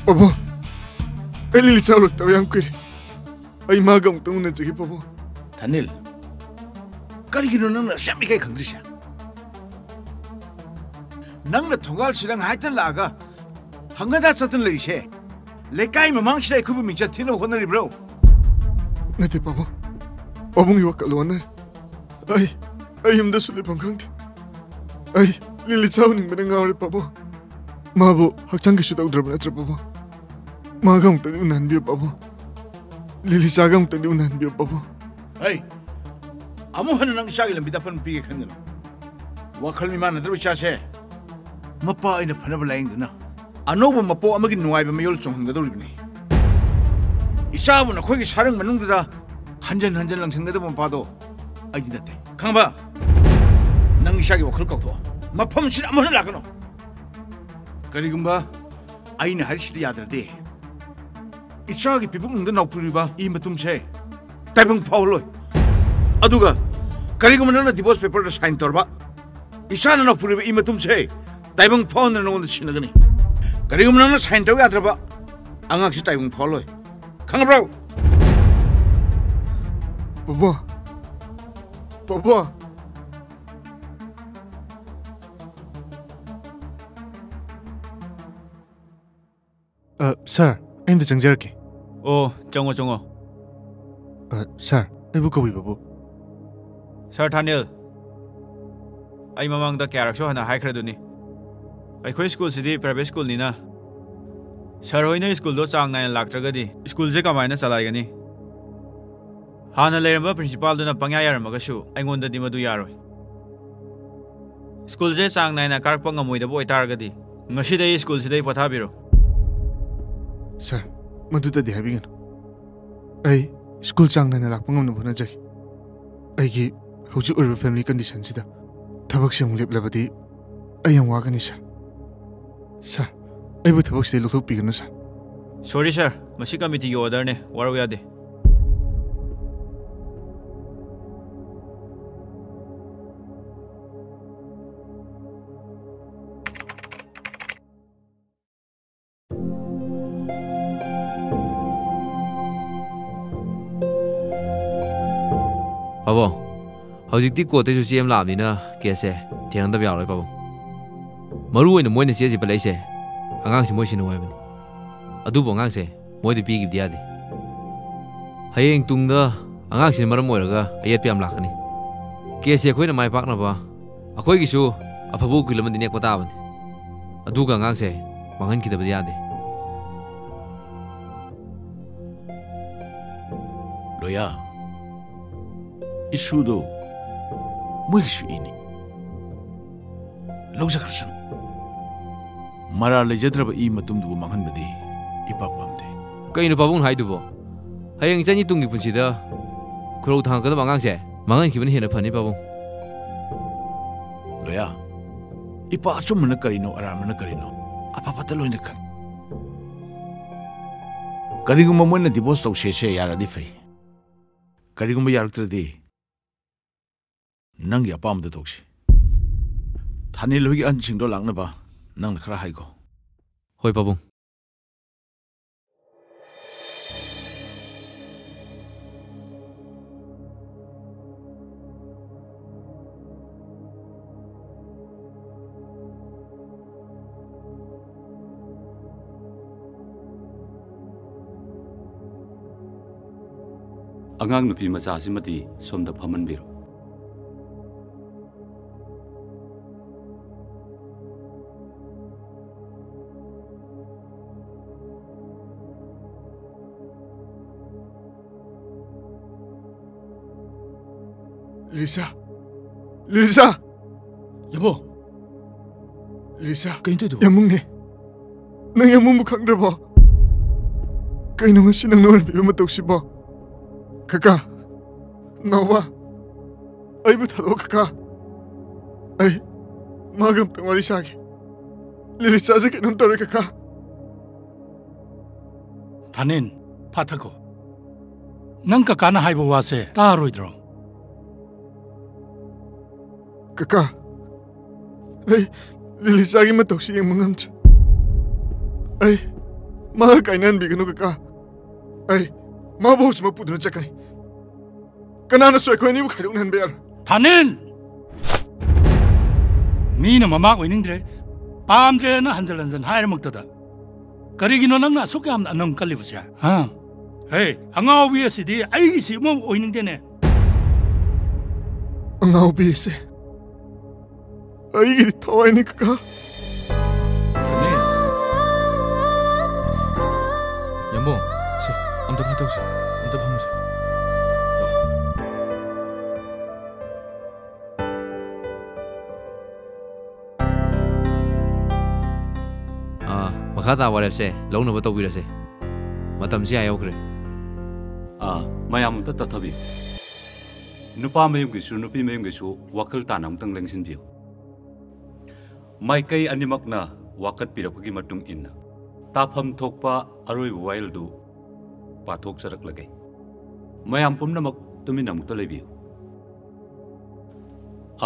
ꯄꯥꯕꯨꯡ, ꯑꯩ ꯂꯤꯂꯤ ꯆꯥꯎꯔꯛꯇꯕ ꯌꯥꯝ ꯀꯨꯏꯔꯦ꯫ ꯑꯩ ꯃꯥꯒ ꯑꯃꯨꯛꯇꯪ ꯎꯅꯖꯒꯦ, ꯄꯥꯕꯨꯡ꯫ ꯊꯅꯤꯜ, ꯀꯔꯤꯒꯤꯅꯣ ꯅꯪꯅ ꯑꯁꯨꯛ ꯌꯥꯝ ꯏꯀꯥꯏ ꯈꯪꯗ꯭ꯔꯤꯁꯦ? ꯅꯪꯅ ꯊꯣꯡꯒꯥꯜꯁꯤꯗ ꯉꯥꯏꯍꯥꯛꯇꯪ ꯂꯥꯛꯑꯒ ꯍꯪꯒꯗ ꯆꯠꯇꯅ ꯂꯩꯔꯤꯁꯦ ꯂꯩꯀꯥꯏ ꯃꯃꯥꯡꯁꯤꯗ ꯑꯩꯈꯣꯏꯕꯨ ꯃꯤꯡꯆꯠ ꯊꯤꯅꯕ ꯍꯣꯠꯅꯔꯤꯕ꯭ꯔꯣ? ꯅꯠꯇꯦ ꯄꯥꯕꯨꯡ, ꯄꯥꯕꯨꯡꯒꯤ ꯋꯥꯈꯜ ꯑꯣꯟꯅꯔꯦ꯫ ꯑꯩ, ꯑꯩ ꯌꯨꯝꯗꯁꯨ ꯂꯩꯐꯝ ꯈꯪꯗꯦ꯫ ꯑꯩ ꯂꯤꯂꯤ ꯆꯥꯎꯅꯤꯡꯕꯅ ꯉꯥꯎꯔꯦ ꯄꯥꯕꯨꯡ꯫ ꯃꯥꯕꯨ ꯍꯛꯆꯥꯡ ꯀꯩꯁꯨ ꯇꯧꯗ꯭ꯔꯕ ꯅꯠꯇ꯭ꯔ ꯄꯥꯕꯨꯡ? ꯃꯥꯒ ꯑꯃꯨꯛꯇꯪꯗꯤ ꯎꯅꯍꯟꯕꯤꯌꯨ ꯄꯥꯕꯨꯡ꯫ ꯂꯤꯂꯤ ꯆꯥꯒ ꯑꯃꯨꯛꯇꯪꯗꯤ ꯎꯅꯍꯟꯕꯤꯌꯨ ꯄꯥꯕꯨꯡ꯫ ꯑꯩ ꯑꯃꯨꯛ ꯍꯟꯅ ꯅꯪ ꯏꯆꯥꯒꯤ ꯂꯝꯕꯤꯗ ꯑꯄꯟꯕ ꯄꯤꯒꯦ ꯈꯟꯒꯅꯨ꯫ ꯋꯥꯈꯜ ꯃꯤꯃꯥꯟꯅꯗ꯭ꯔꯕ ꯏꯆꯥꯁꯦ ꯃꯄꯥ ꯑꯩꯅ ꯐꯅꯕ ꯂꯥꯌꯦꯡꯗꯨꯅ ꯑꯅꯧꯕ ꯃꯄꯣꯛ ꯑꯃꯒꯤ ꯅꯨꯡꯉꯥꯏꯕ ꯃꯌꯣꯜ ꯆꯣꯡꯍꯟꯒꯗꯧꯔꯤꯕꯅꯤ꯫ ꯏꯆꯥꯕꯨ ꯅꯈꯣꯏꯒꯤ ꯁꯥꯔꯪ ꯃꯅꯨꯡꯗꯨꯗ ꯍꯟꯖꯟ ꯍꯟꯖꯟ ꯂꯪꯁꯟꯒꯗꯕ ꯃꯄꯥꯗꯣ ꯑꯩꯗꯤ ꯅꯠꯇꯦ, ꯈꯪꯉꯕ? ꯅꯪ ꯏꯆꯥꯒꯤ ꯋꯥꯈꯜ ꯀꯥꯎꯊꯣꯛꯑꯣ, ꯃꯐꯝꯁꯤꯗ ꯑꯃꯨꯛ ꯍꯟꯅ ꯂꯥꯛꯀꯅꯨ꯫ ꯀꯔꯤꯒꯨꯝꯕ ꯑꯩꯅ ꯍꯥꯏꯔꯤꯁꯤꯗ ꯌꯥꯗ꯭ꯔꯗꯤ, ꯏꯆꯥꯒꯤ ꯄꯤꯕꯨꯛꯅꯨꯡꯗ ꯅꯥꯎꯄꯨꯔꯤꯕ ꯏ ꯃꯇꯨꯝꯁꯦ ꯇꯥꯏꯕꯪ ꯐꯥꯎꯍꯜꯂꯣꯏ꯫ ꯑꯗꯨꯒ ꯀꯔꯤꯒꯨꯝꯕ ꯅꯪꯅ divorce paperꯗ sign ꯇꯧꯔꯕ, ꯏꯆꯥꯅ ꯅꯥꯎꯄꯨꯔꯤꯕ ꯏ ꯃꯇꯨꯝꯁꯦ ꯇꯥꯏꯕꯪ ꯐꯥꯎꯍꯟꯗꯅ ꯅꯉꯣꯟꯗ ꯁꯤꯟꯅꯒꯅꯤ꯫ ꯀꯔꯤꯒꯨꯝꯕ ꯅꯪꯅ sign ꯇꯧ ꯌꯥꯗ꯭ꯔꯕ, ꯑꯉꯥꯡꯁꯤ ꯇꯥꯏꯕꯪ ꯐꯥꯎꯍꯜꯂꯣꯏ꯫ ꯈꯪꯉꯕ꯭ꯔꯣ? ꯄꯥꯕꯨꯡ! ꯄꯥꯕꯨꯡ! ꯑ, ꯁꯥꯔ, ꯑꯩ ꯑꯝꯇ ꯆꯪꯖꯔꯛꯀꯦ꯫ ꯑꯣ, ꯆꯪꯉꯣ, ꯆꯪꯉꯣ꯫ ꯑ, ꯁꯥꯔ, ꯑꯩꯕꯨ ꯀꯧꯕꯤꯕꯕꯨ? ꯁꯥꯔ ꯊꯥꯅꯤꯜ, ꯑꯩ ꯃꯃꯥꯡꯗ ꯀꯌꯥꯔꯛꯁꯨ ꯍꯟꯅ ꯍꯥꯏꯈ꯭ꯔꯗꯨꯅꯤ, ꯑꯩꯈꯣꯏ ꯁ꯭ꯀꯨꯜꯁꯤꯗꯤ private schoolꯅꯤꯅ ꯁꯥꯔ ꯍꯣꯏꯅ ꯁ꯭ꯀꯨꯜꯗꯣ ꯆꯥꯡ ꯅꯥꯏꯅ ꯂꯥꯛꯇ꯭ꯔꯒꯗꯤ ꯁ꯭ꯀꯨꯜꯁꯦ ꯀꯃꯥꯏꯅ ꯆꯂꯥꯏꯒꯅꯤ? ꯍꯥꯟꯅ ꯂꯩꯔꯝꯕ principalꯗꯨꯅ ꯄꯪꯌꯥ ꯌꯥꯔꯝꯃꯒꯁꯨ ꯑꯩꯉꯣꯟꯗꯗꯤ ꯃꯗꯨ ꯌꯥꯔꯣꯏ꯫ ꯁ꯭ꯀꯨꯜꯁꯦ ꯆꯥꯡ ꯅꯥꯏꯅ ꯀꯥꯔꯛꯄ ꯉꯝꯃꯣꯏꯗꯕ ꯑꯣꯏꯇꯥꯔꯒꯗꯤ ꯉꯁꯤꯗꯒꯤ ꯁ꯭ꯀꯨꯜꯁꯤꯗꯒꯤ ꯄꯣꯊꯥꯕꯤꯔꯣ꯫ ꯁꯥꯔ, ꯃꯗꯨꯗꯗꯤ ꯍꯥꯏꯕꯤꯒꯅꯨ꯫ ꯑꯩ ꯁ꯭ꯀꯨꯜ ꯆꯥꯡ ꯅꯥꯏꯅ ꯂꯥꯛꯄ ꯉꯝꯅꯕ ꯍꯣꯠꯅꯖꯒꯦ꯫ ꯑꯩꯒꯤ ꯍꯧꯖꯤꯛ ꯑꯣꯏꯔꯤꯕ family conditionꯁꯤꯗ ꯊꯕꯛꯁꯦ ꯑꯃꯨꯛ ꯂꯦꯞꯂꯕꯗꯤ ꯑꯩ ꯌꯥꯝ ꯋꯥꯒꯅꯤ, ꯁꯥꯔ꯫ ꯁꯥꯔ, ꯑꯩꯕꯨ ꯊꯕꯛꯁꯤꯗꯒꯤ ꯂꯧꯊꯣꯛꯄꯤꯒꯅꯨ, ꯁꯥꯔ꯫ Sorry, ꯁꯥꯔ, ꯃꯁꯤ committeeꯒꯤ orderꯅꯦ, ꯋꯥꯔꯧ ꯌꯥꯗꯦ꯫ ꯄꯥꯕꯨꯡ, ꯍꯧꯖꯤꯛꯇꯤ courtꯇꯩꯁꯨ ꯆꯦ ꯑꯃ ꯂꯥꯛꯑꯕꯅꯤꯅ caseꯁꯦ ꯊꯦꯡꯅꯗꯕ ꯌꯥꯔꯣꯏ, ꯄꯥꯕꯨꯡ꯫ ꯃꯔꯨ ꯑꯣꯏꯅ ꯃꯣꯏꯅ ꯆꯦꯁꯤ ꯄꯜꯂꯛꯏꯁꯦ, ꯑꯉꯥꯡꯁꯤ ꯃꯣꯏ ꯁꯤꯟꯅꯧ ꯍꯥꯏꯕꯅꯤ꯫ ꯑꯗꯨꯕꯨ ꯑꯉꯥꯡꯁꯦ ꯃꯣꯏꯗ ꯄꯤꯈꯤꯕꯗꯤ ꯌꯥꯗꯦ꯫ ꯍꯌꯦꯡ ꯇꯨꯡꯗ ꯑꯉꯥꯡꯁꯤꯅ ꯃꯔꯝ ꯑꯣꯏꯔꯒ ꯑꯌꯦꯠꯄ ꯌꯥꯝ ꯂꯥꯛꯀꯅꯤ꯫ Caseꯁꯦ ꯑꯩꯈꯣꯏꯅ ꯃꯥꯏ ꯄꯥꯛꯅꯕ ꯑꯩꯈꯣꯏꯒꯤꯁꯨ ꯑꯐꯕ ꯎꯀꯤꯜ ꯑꯃꯗꯤ ꯅꯦꯛꯄ ꯇꯥꯕꯅꯤ꯫ ꯑꯗꯨꯒ ꯑꯉꯥꯡꯁꯦ ꯃꯥꯡꯍꯟꯈꯤꯗꯕꯗꯤ ꯌꯥꯗꯦ꯫ ꯂꯣꯌꯥ, ꯏꯁꯨꯗꯨ ꯃꯣꯏꯒꯤꯁꯨ ꯏꯅꯤ꯫ ꯂꯧꯖꯈ꯭ꯔꯁꯅꯨ꯫ ꯃꯔꯥꯜ ꯂꯩꯖꯗ꯭ꯔꯕ ꯏ ꯃꯇꯨꯝꯗꯨꯕꯨ ꯃꯥꯡꯍꯟꯕꯗꯤ ꯏꯄꯥ ꯄꯥꯝꯗꯦ꯫ ꯀꯩꯅꯣ ꯄꯥꯕꯨꯡꯅ ꯍꯥꯏꯗꯨꯕꯣ? ꯍꯌꯦꯡ ꯏꯆꯟꯒꯤ ꯇꯨꯡꯒꯤ ꯄꯨꯟꯁꯤꯗ ꯈꯨꯔꯧ ꯊꯥꯡꯉꯛꯀꯗꯕ ꯑꯉꯥꯡꯁꯦ ꯃꯥꯡꯍꯟꯈꯤꯕꯅ ꯍꯦꯟꯅ ꯐꯅꯤ, ꯄꯥꯕꯨꯡ꯫ ꯂꯣꯌꯥ, ꯏꯄꯥ ꯑꯆꯨꯝꯕꯅ ꯀꯔꯤꯅꯣ, ꯑꯔꯥꯟꯕꯅ ꯀꯔꯤꯅꯣ? ꯑꯐ ꯐꯠꯇ ꯂꯣꯏꯅ ꯈꯪꯏ꯫ ꯀꯔꯤꯒꯨꯝꯕ ꯃꯣꯏꯅ divorce ꯇꯧꯁꯦꯁꯦ ꯌꯥꯔꯗꯤ ꯐꯩ꯫ ꯀꯔꯤꯒꯨꯝꯕ ꯌꯥꯔꯛꯇ꯭ꯔꯗꯤ ꯅꯪꯒꯤ ꯑꯄꯥꯝꯕꯗ ꯇꯧꯁꯤ꯫ ꯊꯥꯅꯤꯜ ꯍꯣꯏꯒꯤ ꯑꯍꯟꯁꯤꯡꯗꯣ ꯂꯥꯛꯅꯕ ꯅꯪꯅ ꯈꯔ ꯍꯥꯏꯈꯣ꯫ ꯍꯣꯏ, ꯄꯥꯕꯨꯡ꯫ ꯑꯉꯥꯡ ꯅꯨꯄꯤ ꯃꯆꯥꯁꯤꯃꯗꯤ ꯁꯣꯝꯗ ꯐꯝꯍꯟꯕꯤꯔꯣ꯫ ꯂꯤꯁꯥ! ꯂꯤꯁꯥ! ꯌꯥꯝꯕꯨꯡ! ꯂꯤꯁꯥ! ꯀꯩꯅꯣ ꯇꯧꯔꯤꯗꯨꯕꯣ? ꯌꯥꯝꯕꯨꯡꯅꯦ꯫ ꯅꯪ ꯌꯥꯝꯕꯨꯡꯕꯨ ꯈꯪꯗ꯭ꯔꯕꯣ? ꯀꯩꯅꯣ ꯉꯁꯤ ꯅꯪꯅ ꯑꯣꯏꯔꯝꯃꯤꯕ ꯃꯇꯧꯁꯤꯕꯣ? ꯀꯀꯥ! ꯅꯥꯎꯕ! ꯑꯩꯕꯨ ꯊꯥꯗꯣꯛꯑꯣ, ꯀꯀꯥ꯫ ꯑꯩ ꯃꯥꯒ ꯑꯝꯇꯪ ꯋꯥꯔꯤ ꯁꯥꯒꯦ꯫ ꯂꯤꯂꯤꯆꯥꯁꯦ ꯀꯩꯅꯣꯝ ꯇꯧꯔꯦ, ꯀꯀꯥ꯫ ꯊꯥꯅꯤꯟ, ꯐꯥꯊꯈꯣ꯫ ꯅꯪ ꯀꯀꯥꯅ ꯍꯥꯏꯕ ꯋꯥꯁꯦ ꯇꯥꯔꯣꯏꯗ꯭ꯔꯣ? ꯀꯀꯥ, ꯑꯩ ꯂꯤꯂꯤꯆꯥꯒꯤ ꯃꯇꯧꯁꯤ ꯌꯦꯡꯕ ꯉꯝꯗ꯭ꯔꯦ꯫ ꯑꯩ ꯃꯥꯒ ꯀꯥꯏꯅꯍꯟꯕꯤꯒꯅꯨ, ꯀꯀꯥ꯫ ꯑꯩ ꯃꯥꯕꯨ ꯍꯧꯖꯤꯛꯃꯛ ꯄꯨꯗꯨꯅ ꯆꯠꯀꯅꯤ꯫ ꯀꯅꯥꯅꯁꯨ ꯑꯩꯈꯣꯏ ꯑꯅꯤꯕꯨ ꯈꯥꯏꯗꯣꯛꯅꯍꯟꯕ ꯌꯥꯔꯣꯏ꯫ ꯊꯥꯅꯤꯟ! ꯃꯤꯅ ꯃꯃꯥ ꯑꯣꯏꯅꯤꯡꯗ꯭ꯔꯦ, ꯄꯥꯝꯗ꯭ꯔꯦꯅ ꯍꯟꯖꯟ ꯍꯟꯖꯟ ꯍꯥꯏꯔꯃꯛꯇꯗ ꯀꯔꯤꯒꯤꯅꯣ ꯅꯪꯅ ꯑꯁꯨꯛ ꯌꯥꯝꯅ ꯑꯅꯪ ꯀꯜꯂꯤꯕꯁꯦ? ꯍꯥ? ꯍꯦ, ꯑꯉꯥꯎꯕꯤ ꯑꯁꯤꯗꯤ ꯑꯩꯒꯤꯁꯤ ꯑꯃ ꯑꯣꯏꯅꯤꯡꯗꯦꯅꯦ꯫ ꯑꯉꯥꯎꯕꯤ ꯑꯁꯦ ꯑꯩꯒꯤꯗꯤ ꯊꯋꯥꯏꯅꯤ, ꯀꯀꯥ꯫ ꯊꯥꯅꯤꯟ! ꯌꯥꯝꯕꯨꯡ, ꯁꯦ, ꯑꯝꯇ ꯐꯥꯊꯧꯁꯦ, ꯑꯝꯇ ꯐꯝꯃꯨꯁꯦ꯫ ꯑꯥ, ꯃꯈꯥ ꯇꯥꯕ ꯋꯥꯔꯦꯞꯁꯦ ꯂꯧꯅꯕ ꯇꯧꯕꯤꯔꯁꯦ꯫ ꯃꯇꯝꯁꯤ ꯑꯥ ꯌꯧꯈ꯭ꯔꯦ꯫ ꯑꯥ, ꯃꯌꯥꯝ ꯑꯝꯇ ꯇꯞꯊꯕꯤꯌꯨ꯫ ꯅꯨꯄꯥ ꯃꯌꯨꯝꯒꯤꯁꯨ ꯅꯨꯄꯤ ꯃꯌꯨꯝꯒꯤꯁꯨ ꯋꯥꯈꯜ ꯇꯥꯅ ꯑꯃꯨꯛꯇꯪ ꯂꯦꯡꯁꯤꯟꯕꯤꯌꯨ꯫ ꯃꯥꯏꯀꯩ ꯑꯅꯤꯃꯛꯅ ꯋꯥꯀꯠꯄꯤꯔꯛꯄꯒꯤ ꯃꯇꯨꯡ ꯏꯟꯅ ꯇꯥꯐꯝ ꯊꯣꯛꯄ ꯑꯔꯣꯏꯕ ꯋꯥꯌꯦꯜꯗꯨ ꯄꯥꯊꯣꯛꯆꯔꯛꯂꯒꯦ꯫ ꯃꯌꯥꯝ ꯄꯨꯝꯅꯃꯛ ꯇꯨꯃꯤꯟꯅ ꯑꯃꯨꯛꯇ ꯂꯩꯕꯤꯌꯨ꯫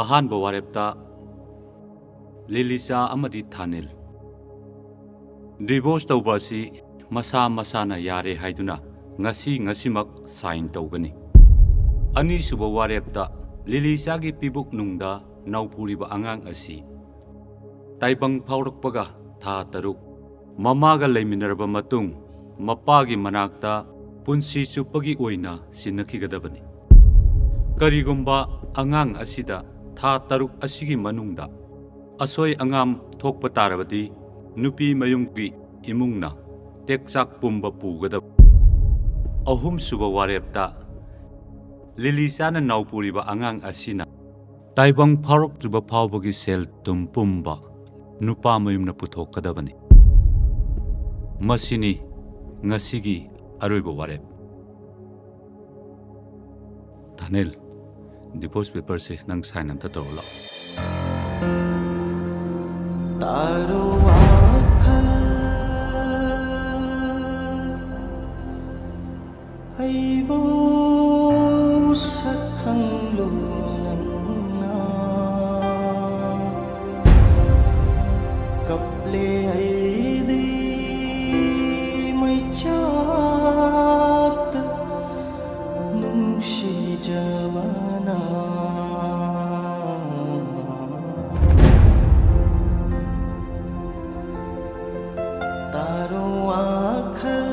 ꯑꯍꯥꯟꯕ ꯋꯥꯔꯦꯞꯇ ꯂꯤꯂꯤꯆꯥ ꯑꯃꯗꯤ ꯊꯥꯅꯤꯜ꯫ ꯗꯤꯚꯣꯔꯁ ꯇꯧꯕ ꯑꯁꯤ ꯃꯁꯥ ꯃꯁꯥꯅ ꯌꯥꯔꯦ ꯍꯥꯏꯗꯨꯅ ꯉꯁꯤ ꯉꯁꯤꯃꯛ ꯁꯥꯏꯟ ꯇꯧꯒꯅꯤ꯫ ꯑꯅꯤꯁꯨꯕ ꯋꯥꯔꯦꯞꯇ ꯂꯤꯂꯤꯆꯥꯒꯤ ꯄꯤꯕꯨꯛꯅꯨꯡꯗ ꯅꯧꯄꯨꯔꯤꯕ ꯑꯉꯥꯡ ꯑꯁꯤ ꯇꯥꯏꯕꯪ ꯐꯥꯎꯔꯛꯄꯒ ꯊꯥ ꯇꯔꯨꯛ ꯃꯃꯥꯒ ꯂꯩꯃꯤꯟꯅꯔꯕ ꯃꯇꯨꯡ ꯃꯄꯥꯒꯤ ꯃꯅꯥꯛꯇ ꯄꯨꯟꯁꯤ ꯆꯨꯞꯄꯒꯤ ꯑꯣꯏꯅ ꯁꯤꯟꯅꯈꯤꯒꯗꯕꯅꯤ꯫ ꯀꯔꯤꯒꯨꯝꯕ ꯑꯉꯥꯡ ꯑꯁꯤꯗ ꯊꯥ ꯇꯔꯨꯛ ꯑꯁꯤꯒꯤ ꯃꯅꯨꯡꯗ ꯑꯁꯣꯏ ꯑꯉꯥꯝ ꯊꯣꯛꯄ ꯇꯥꯔꯕꯗꯤ ꯅꯨꯄꯤ ꯃꯌꯨꯝꯒꯤ ꯏꯃꯨꯡꯅ ꯇꯦꯛꯆꯥꯛ ꯄꯨꯝꯕ ꯄꯨꯒꯗꯕ꯫ ꯑꯍꯨꯝꯁꯨꯕ ꯋꯥꯔꯦꯞꯇ ꯂꯤꯂꯤꯆꯥꯅ ꯅꯧꯄꯨꯔꯤꯕ ꯑꯉꯥꯡ ꯑꯁꯤꯅ ꯇꯥꯏꯕꯪ ꯐꯥꯎꯔꯛꯇ꯭ꯔꯤꯕ ꯐꯥꯎꯕꯒꯤ ꯁꯦꯜ ꯊꯨꯝ ꯄꯨꯝꯕ ꯅꯨꯄꯥ ꯃꯌꯨꯝꯅ ꯄꯨꯊꯣꯛꯀꯗꯕꯅꯤ꯫ ꯃꯁꯤꯅꯤ ꯉꯁꯤꯒꯤ ꯑꯔꯣꯏꯕ ꯋꯥꯔꯦꯞ꯫ ꯊꯥꯅꯤꯜ, ꯗꯤꯚꯣꯔꯁ ꯄꯦꯄꯔꯁꯦ ꯅꯪ ꯁꯥꯏꯟ ꯑꯝꯇ ꯇꯧꯔꯣ ꯂꯥꯛꯑꯣ꯫ ꯇꯥꯔꯣ ꯋꯥꯈꯜ ꯑꯩꯕꯨ ꯁꯛꯈꯪꯂꯨ ꯅꯪꯅ꯫ ꯀꯞꯂꯦ ꯑꯩꯗꯤ ꯃꯩꯆꯥꯛꯇ ꯅꯨꯡꯁꯤꯖꯕꯅ꯫ ꯇꯥꯔꯣ ꯋꯥꯈꯜ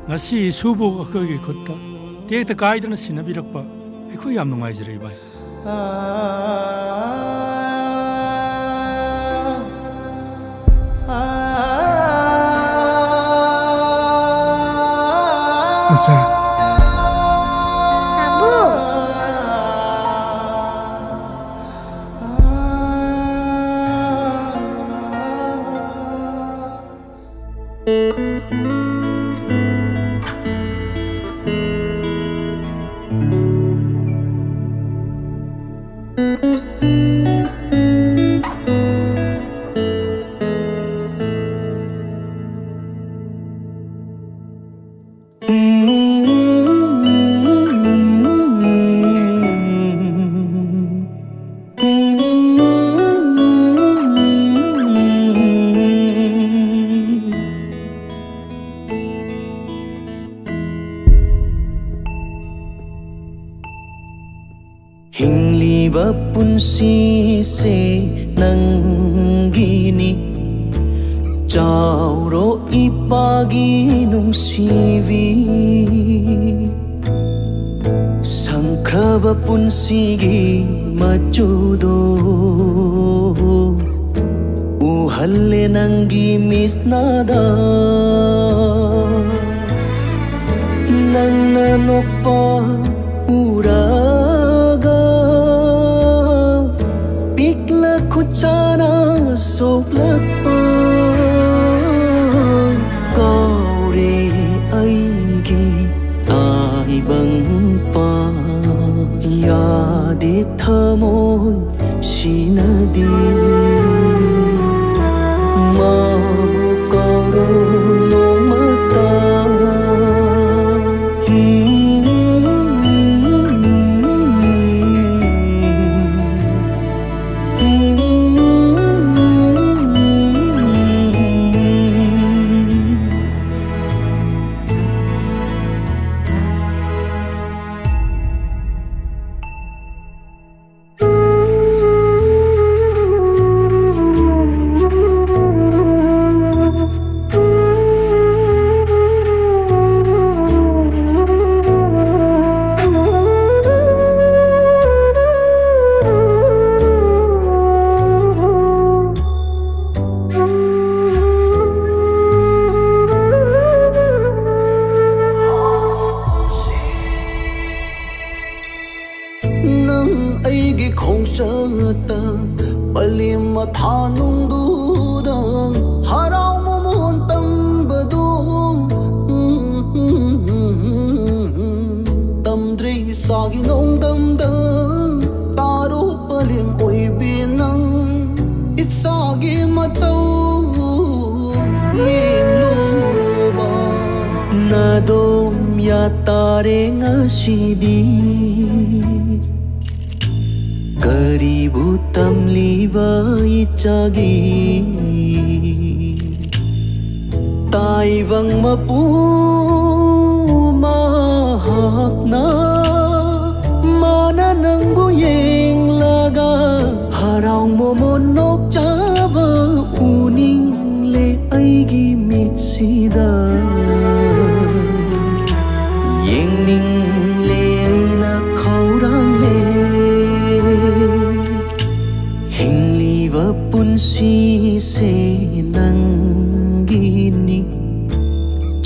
ꯉꯁꯤ ꯏꯁꯨꯕꯨ ꯑꯩꯈꯣꯏꯒꯤ ꯈꯨꯠꯇ ꯇꯦꯛꯇ ꯀꯥꯏꯗꯅ ꯁꯤꯟꯅꯕꯤꯔꯛꯄ ꯑꯩꯈꯣꯏ ꯌꯥꯝ ꯅꯨꯡꯉꯥꯏꯖꯔꯦ, ꯏꯕꯥꯏ꯫ ꯅꯆꯥ꯫ ꯄꯥꯕꯨꯡ꯫ ꯍꯤꯡꯂꯤꯕ ꯄꯨꯟꯁꯤꯁꯦ ꯅꯪꯒꯤꯅꯤ꯫ ꯆꯥꯎꯔꯣ ꯏꯄꯥꯒꯤ ꯅꯨꯡꯁꯤꯕꯤ, ꯁꯪꯈ꯭ꯔꯕ ꯄꯨꯟꯁꯤꯒꯤ ꯃꯆꯨꯗꯣ ꯎꯍꯜꯂꯦ ꯅꯪꯒꯤ ꯃꯤꯠꯁꯅꯥꯗ꯫ ꯅꯪꯅ ꯅꯣꯛꯄ ꯎꯔꯒ ꯄꯤꯛꯂ ꯈꯨꯠꯁꯥꯅ ꯁꯣꯛꯂꯛꯄ ꯀꯥꯎꯔꯦ ꯑꯩꯒꯤ ꯇꯥꯏꯕꯪꯄꯥꯟ꯫ ꯌꯥꯗꯦ ꯊꯃꯣꯏ ꯁꯤꯅꯗꯤ ꯃꯥꯕꯨ ꯀꯥꯎꯔꯣ ꯅꯣꯡꯃꯇ꯫ ꯇ ꯄꯂꯤꯝ ꯃꯊꯥꯅꯨꯡꯗꯨꯗ ꯍꯔꯥꯎ ꯃꯃꯣꯟ ꯇꯝꯕꯗꯣ꯫ ꯇꯝꯗ꯭ꯔꯤ ꯏꯁꯥꯒꯤ ꯅꯣꯡꯗꯝꯗ ꯇꯥꯔꯣ ꯄꯂꯤꯝ ꯑꯣꯏꯕꯤ ꯅꯪ꯫ ꯏꯁꯥꯒꯤ ꯃꯇꯧ ꯌꯦꯡꯂꯨꯕ꯫ ꯅꯥꯗꯣꯝ ꯌꯥꯇꯥꯔꯦ ꯉꯁꯤꯗꯤ꯫ ꯀꯔꯤꯕꯨ ꯇꯝꯂꯤꯕ ꯏꯆꯥꯒꯤ ꯇꯥꯏꯕꯪ ꯃꯄꯨ ꯃꯍꯥꯛꯅ ꯃꯥꯅ ꯅꯪꯕꯨ ꯌꯦꯡꯂꯒ ꯍꯔꯥꯎ ꯃꯣꯃꯣꯟ ꯅꯣꯛꯆꯕ ꯎꯅꯤꯡꯂꯦ ꯑꯩꯒꯤ ꯃꯤꯠꯁꯤꯗ꯫ ꯌꯦꯡꯅꯤꯡꯂꯦ ꯑꯩꯅ ꯈꯧꯔꯥꯡꯂꯦ꯫ ꯍꯤꯡꯂꯤꯕ ꯄꯨꯟꯁꯤꯁꯦ ꯅꯪꯒꯤꯅꯤ꯫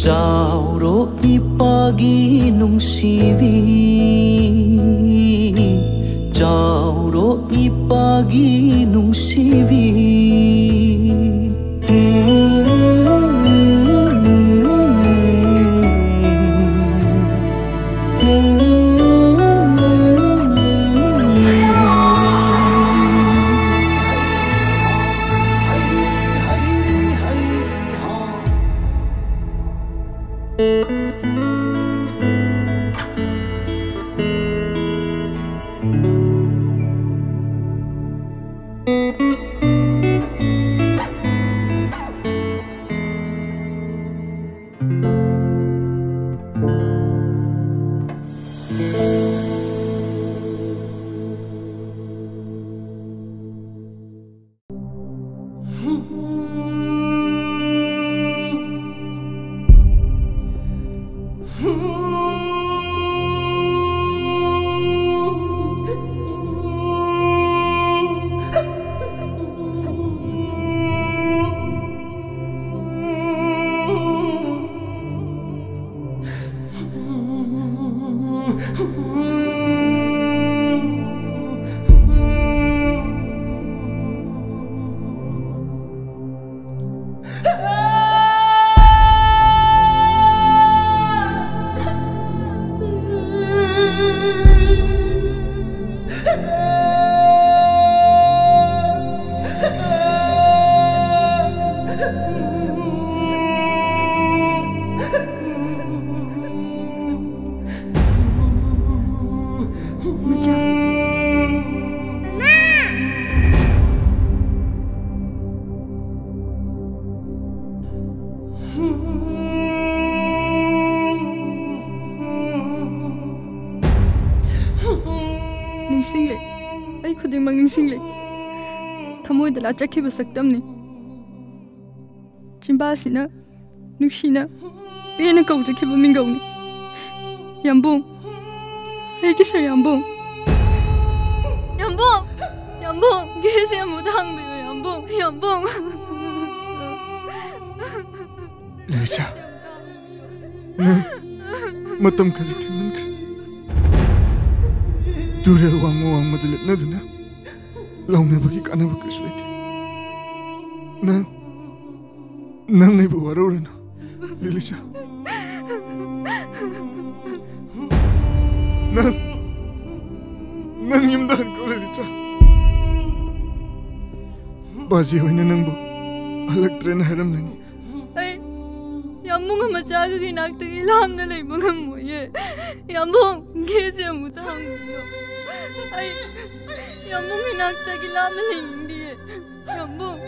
ꯆꯥꯎꯔꯣ ꯏꯄꯥꯒꯤ ꯅꯨꯡꯁꯤꯕꯤ꯫ ꯆꯥꯎꯔꯣ ꯏꯄꯥꯒꯤ ꯅꯨꯡꯁꯤꯕꯤ꯫ ꯅꯤꯡꯁꯤꯡꯂꯦ꯫ ꯑꯩ ꯈꯨꯗꯤꯡꯃꯛ ꯅꯤꯡꯁꯤꯡꯂꯦ꯫ ꯊꯃꯣꯏꯗ ꯂꯥꯆꯠꯈꯤꯕ ꯁꯛꯇꯝꯅꯤ꯫ ꯆꯤꯝꯕꯥꯜꯁꯤꯅ ꯅꯨꯡꯁꯤꯅ ꯄꯦꯟꯅ ꯀꯧꯖꯈꯤꯕ ꯃꯤꯡꯒꯧꯅꯤ꯫ ꯌꯥꯝꯕꯨꯡ, ꯑꯩꯒꯤ ꯁꯦ ꯌꯥꯝꯕꯨꯡ꯫ ꯌꯥꯝꯕꯨꯡ! ꯌꯥꯝꯕꯨꯡ! ꯒꯦꯁꯦ ꯑꯃꯨꯛꯇ ꯍꯥꯡꯕꯤꯌꯨ, ꯌꯥꯝꯕꯨꯡ! ꯌꯥꯝꯕꯨꯡ! ꯂꯤꯂꯤꯆꯥ, ꯅꯪ ꯃꯇꯝ ꯈꯖꯤꯛ ꯊꯦꯡꯃꯟꯈ꯭ꯔꯦ꯫ ꯇꯨꯔꯦꯜ ꯋꯥꯡꯃ ꯋꯥꯡꯃꯗ ꯂꯦꯞꯅꯗꯨꯅ ꯂꯥꯎꯅꯕꯒꯤ ꯀꯥꯟꯅꯕ ꯀꯔꯤꯁꯨ ꯂꯩꯇꯦ꯫ ꯅꯪ, ꯅꯪ ꯑꯩꯕꯨ ꯋꯥꯔꯧꯔꯅꯨ, ꯂꯤꯂꯤꯆꯥ꯫ ꯅꯪ, ꯅꯪ ꯌꯨꯝꯗ ꯍꯟꯈ꯭ꯔꯣ, ꯂꯤꯂꯤꯆꯥ꯫ ꯕꯥꯖꯤ ꯍꯣꯏꯅ ꯅꯪꯕꯨ ꯍꯜꯂꯛꯇ꯭ꯔꯦꯅ ꯍꯥꯏꯔꯝꯂꯅꯤ꯫ ꯑꯩ ꯌꯥꯝꯕꯨꯡ ꯃꯆꯥꯒꯤ ꯏꯅꯥꯛꯇꯒꯤ ꯂꯥꯞꯅ ꯂꯩꯕ ꯉꯝꯃꯣꯏꯌꯦ꯫ ꯌꯥꯝꯕꯨꯡ, ꯒꯦꯁꯦ ꯑꯃꯨꯛꯇ ꯍꯥꯡꯕꯤꯌꯨ꯫ ꯑꯩ ꯌꯥꯝꯕꯨꯡ ꯏꯅꯥꯛꯇꯒꯤ ꯂꯥꯞꯅ ꯂꯩꯅꯤꯡꯗꯤꯌꯦ꯫ ꯌꯥꯝꯕꯨꯡ꯫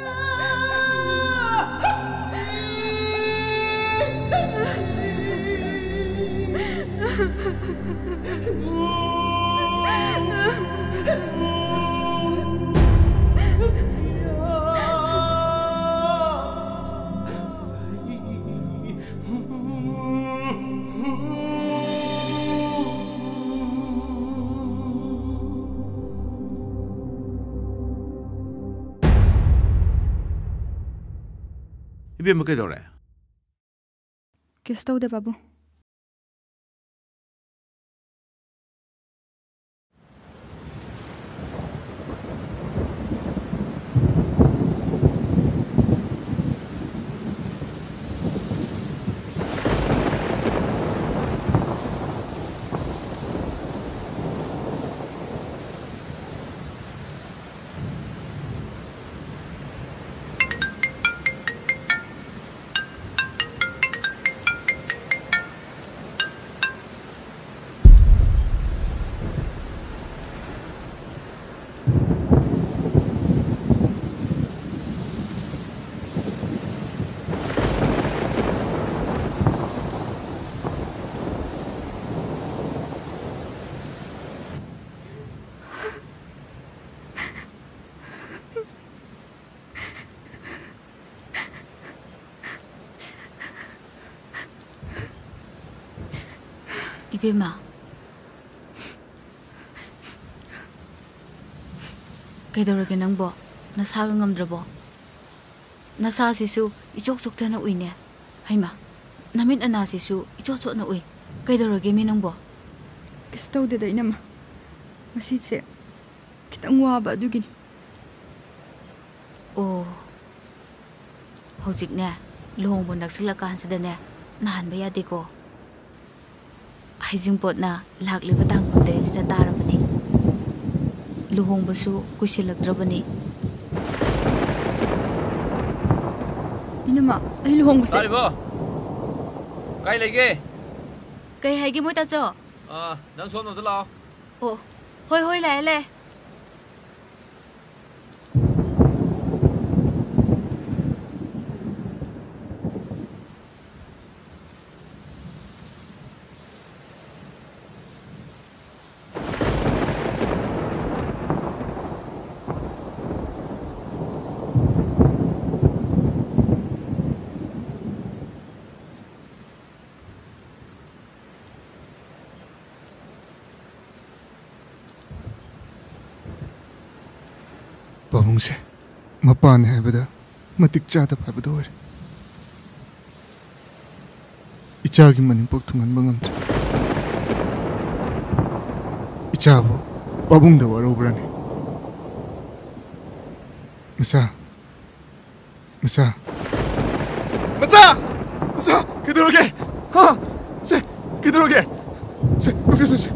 ꯏꯕꯦꯝꯃ, ꯀꯩꯗꯧꯔꯦ? ꯀꯩꯁꯨ ꯇꯧꯗꯦ, ꯄꯥꯕꯨꯡ꯫ ꯏꯕꯦꯝꯃ, ꯀꯩꯗꯧꯔꯒꯦ ꯅꯪꯕꯣ? ꯅꯁꯥꯒ ꯉꯝꯗ꯭ꯔꯕꯣ? ꯅꯁꯥꯁꯤꯁꯨ ꯏꯆꯣꯛ ꯆꯣꯛꯊꯅ ꯎꯏꯅꯦ꯫ ꯍꯩꯃꯥ, ꯅꯃꯤꯠ ꯑꯅꯥꯁꯤꯁꯨ ꯏꯆꯣꯠ ꯆꯣꯠꯅ ꯎꯏ꯫ ꯀꯩꯗꯧꯔꯒꯦ ꯃꯤ ꯅꯪꯕꯣ? ꯀꯩꯁꯨ ꯇꯧꯗꯦꯗ, ꯏꯅꯝꯃ꯫ ꯉꯁꯤꯁꯦ ꯈꯤꯇꯪ ꯋꯥꯕ ꯑꯗꯨꯒꯤꯅꯤ꯫ ꯑꯣ, ꯍꯧꯖꯤꯛꯅꯦ, ꯂꯨꯍꯣꯡꯕ ꯅꯛꯁꯤꯜꯂꯀꯥꯟꯁꯤꯗꯅꯦ, ꯅꯥꯍꯟꯕ ꯌꯥꯗꯦꯀꯣ꯫ ꯍꯩꯖꯤꯡꯄꯣꯠꯅ ꯂꯥꯛꯂꯤꯕ ꯇꯥꯡ ꯀꯨꯟꯇꯔꯦꯠꯁꯤꯗ ꯇꯥꯔꯕꯅꯤ꯫ ꯂꯨꯍꯣꯡꯕꯁꯨ ꯀꯨꯏꯁꯤꯜꯂꯛꯇ꯭ꯔꯕꯅꯤ꯫ ꯏꯅꯝꯃ, ꯑꯩ ꯂꯨꯍꯣꯡꯕꯁꯦ ꯇꯥꯔꯤꯕꯣ? ꯀꯥꯏ ꯂꯩꯒꯦ? ꯀꯩ ꯍꯥꯏꯒꯦ, ꯃꯣꯏ ꯇꯥꯆꯧ? ꯑꯥ, ꯅꯪ ꯁꯣꯝꯗ ꯑꯝꯇ ꯂꯥꯛꯑꯣ꯫ ꯑꯣ, ꯍꯣꯏ, ꯍꯣꯏ, ꯂꯥꯛꯑꯦ, ꯂꯥꯛꯑꯦ꯫ ꯄꯥꯕꯨꯡꯁꯦ ꯃꯄꯥꯅꯦ ꯍꯥꯏꯕꯗ ꯃꯇꯤꯛ ꯆꯥꯗꯕ ꯍꯥꯏꯕꯗꯣ ꯑꯣꯏꯔꯦ꯫ ꯏꯆꯥꯒꯤ ꯃꯅꯦꯝꯄꯣꯛ ꯊꯨꯡꯍꯟꯕ ꯉꯝꯗ꯭ꯔꯦ꯫ ꯏꯆꯥꯕꯨ ꯄꯥꯕꯨꯡꯗ ꯋꯥꯔꯧꯕ꯭ꯔꯅꯦ? ꯃꯆꯥ, ꯃꯆꯥ꯫ ꯃꯆꯥ! ꯃꯆꯥ! ꯀꯩꯗꯧꯔꯒꯦ? ꯍꯥ? ꯁꯦ, ꯀꯩꯗꯧꯔꯒꯦ? ꯁꯦ, ꯁꯦ, ꯁꯦ, ꯁꯦ꯫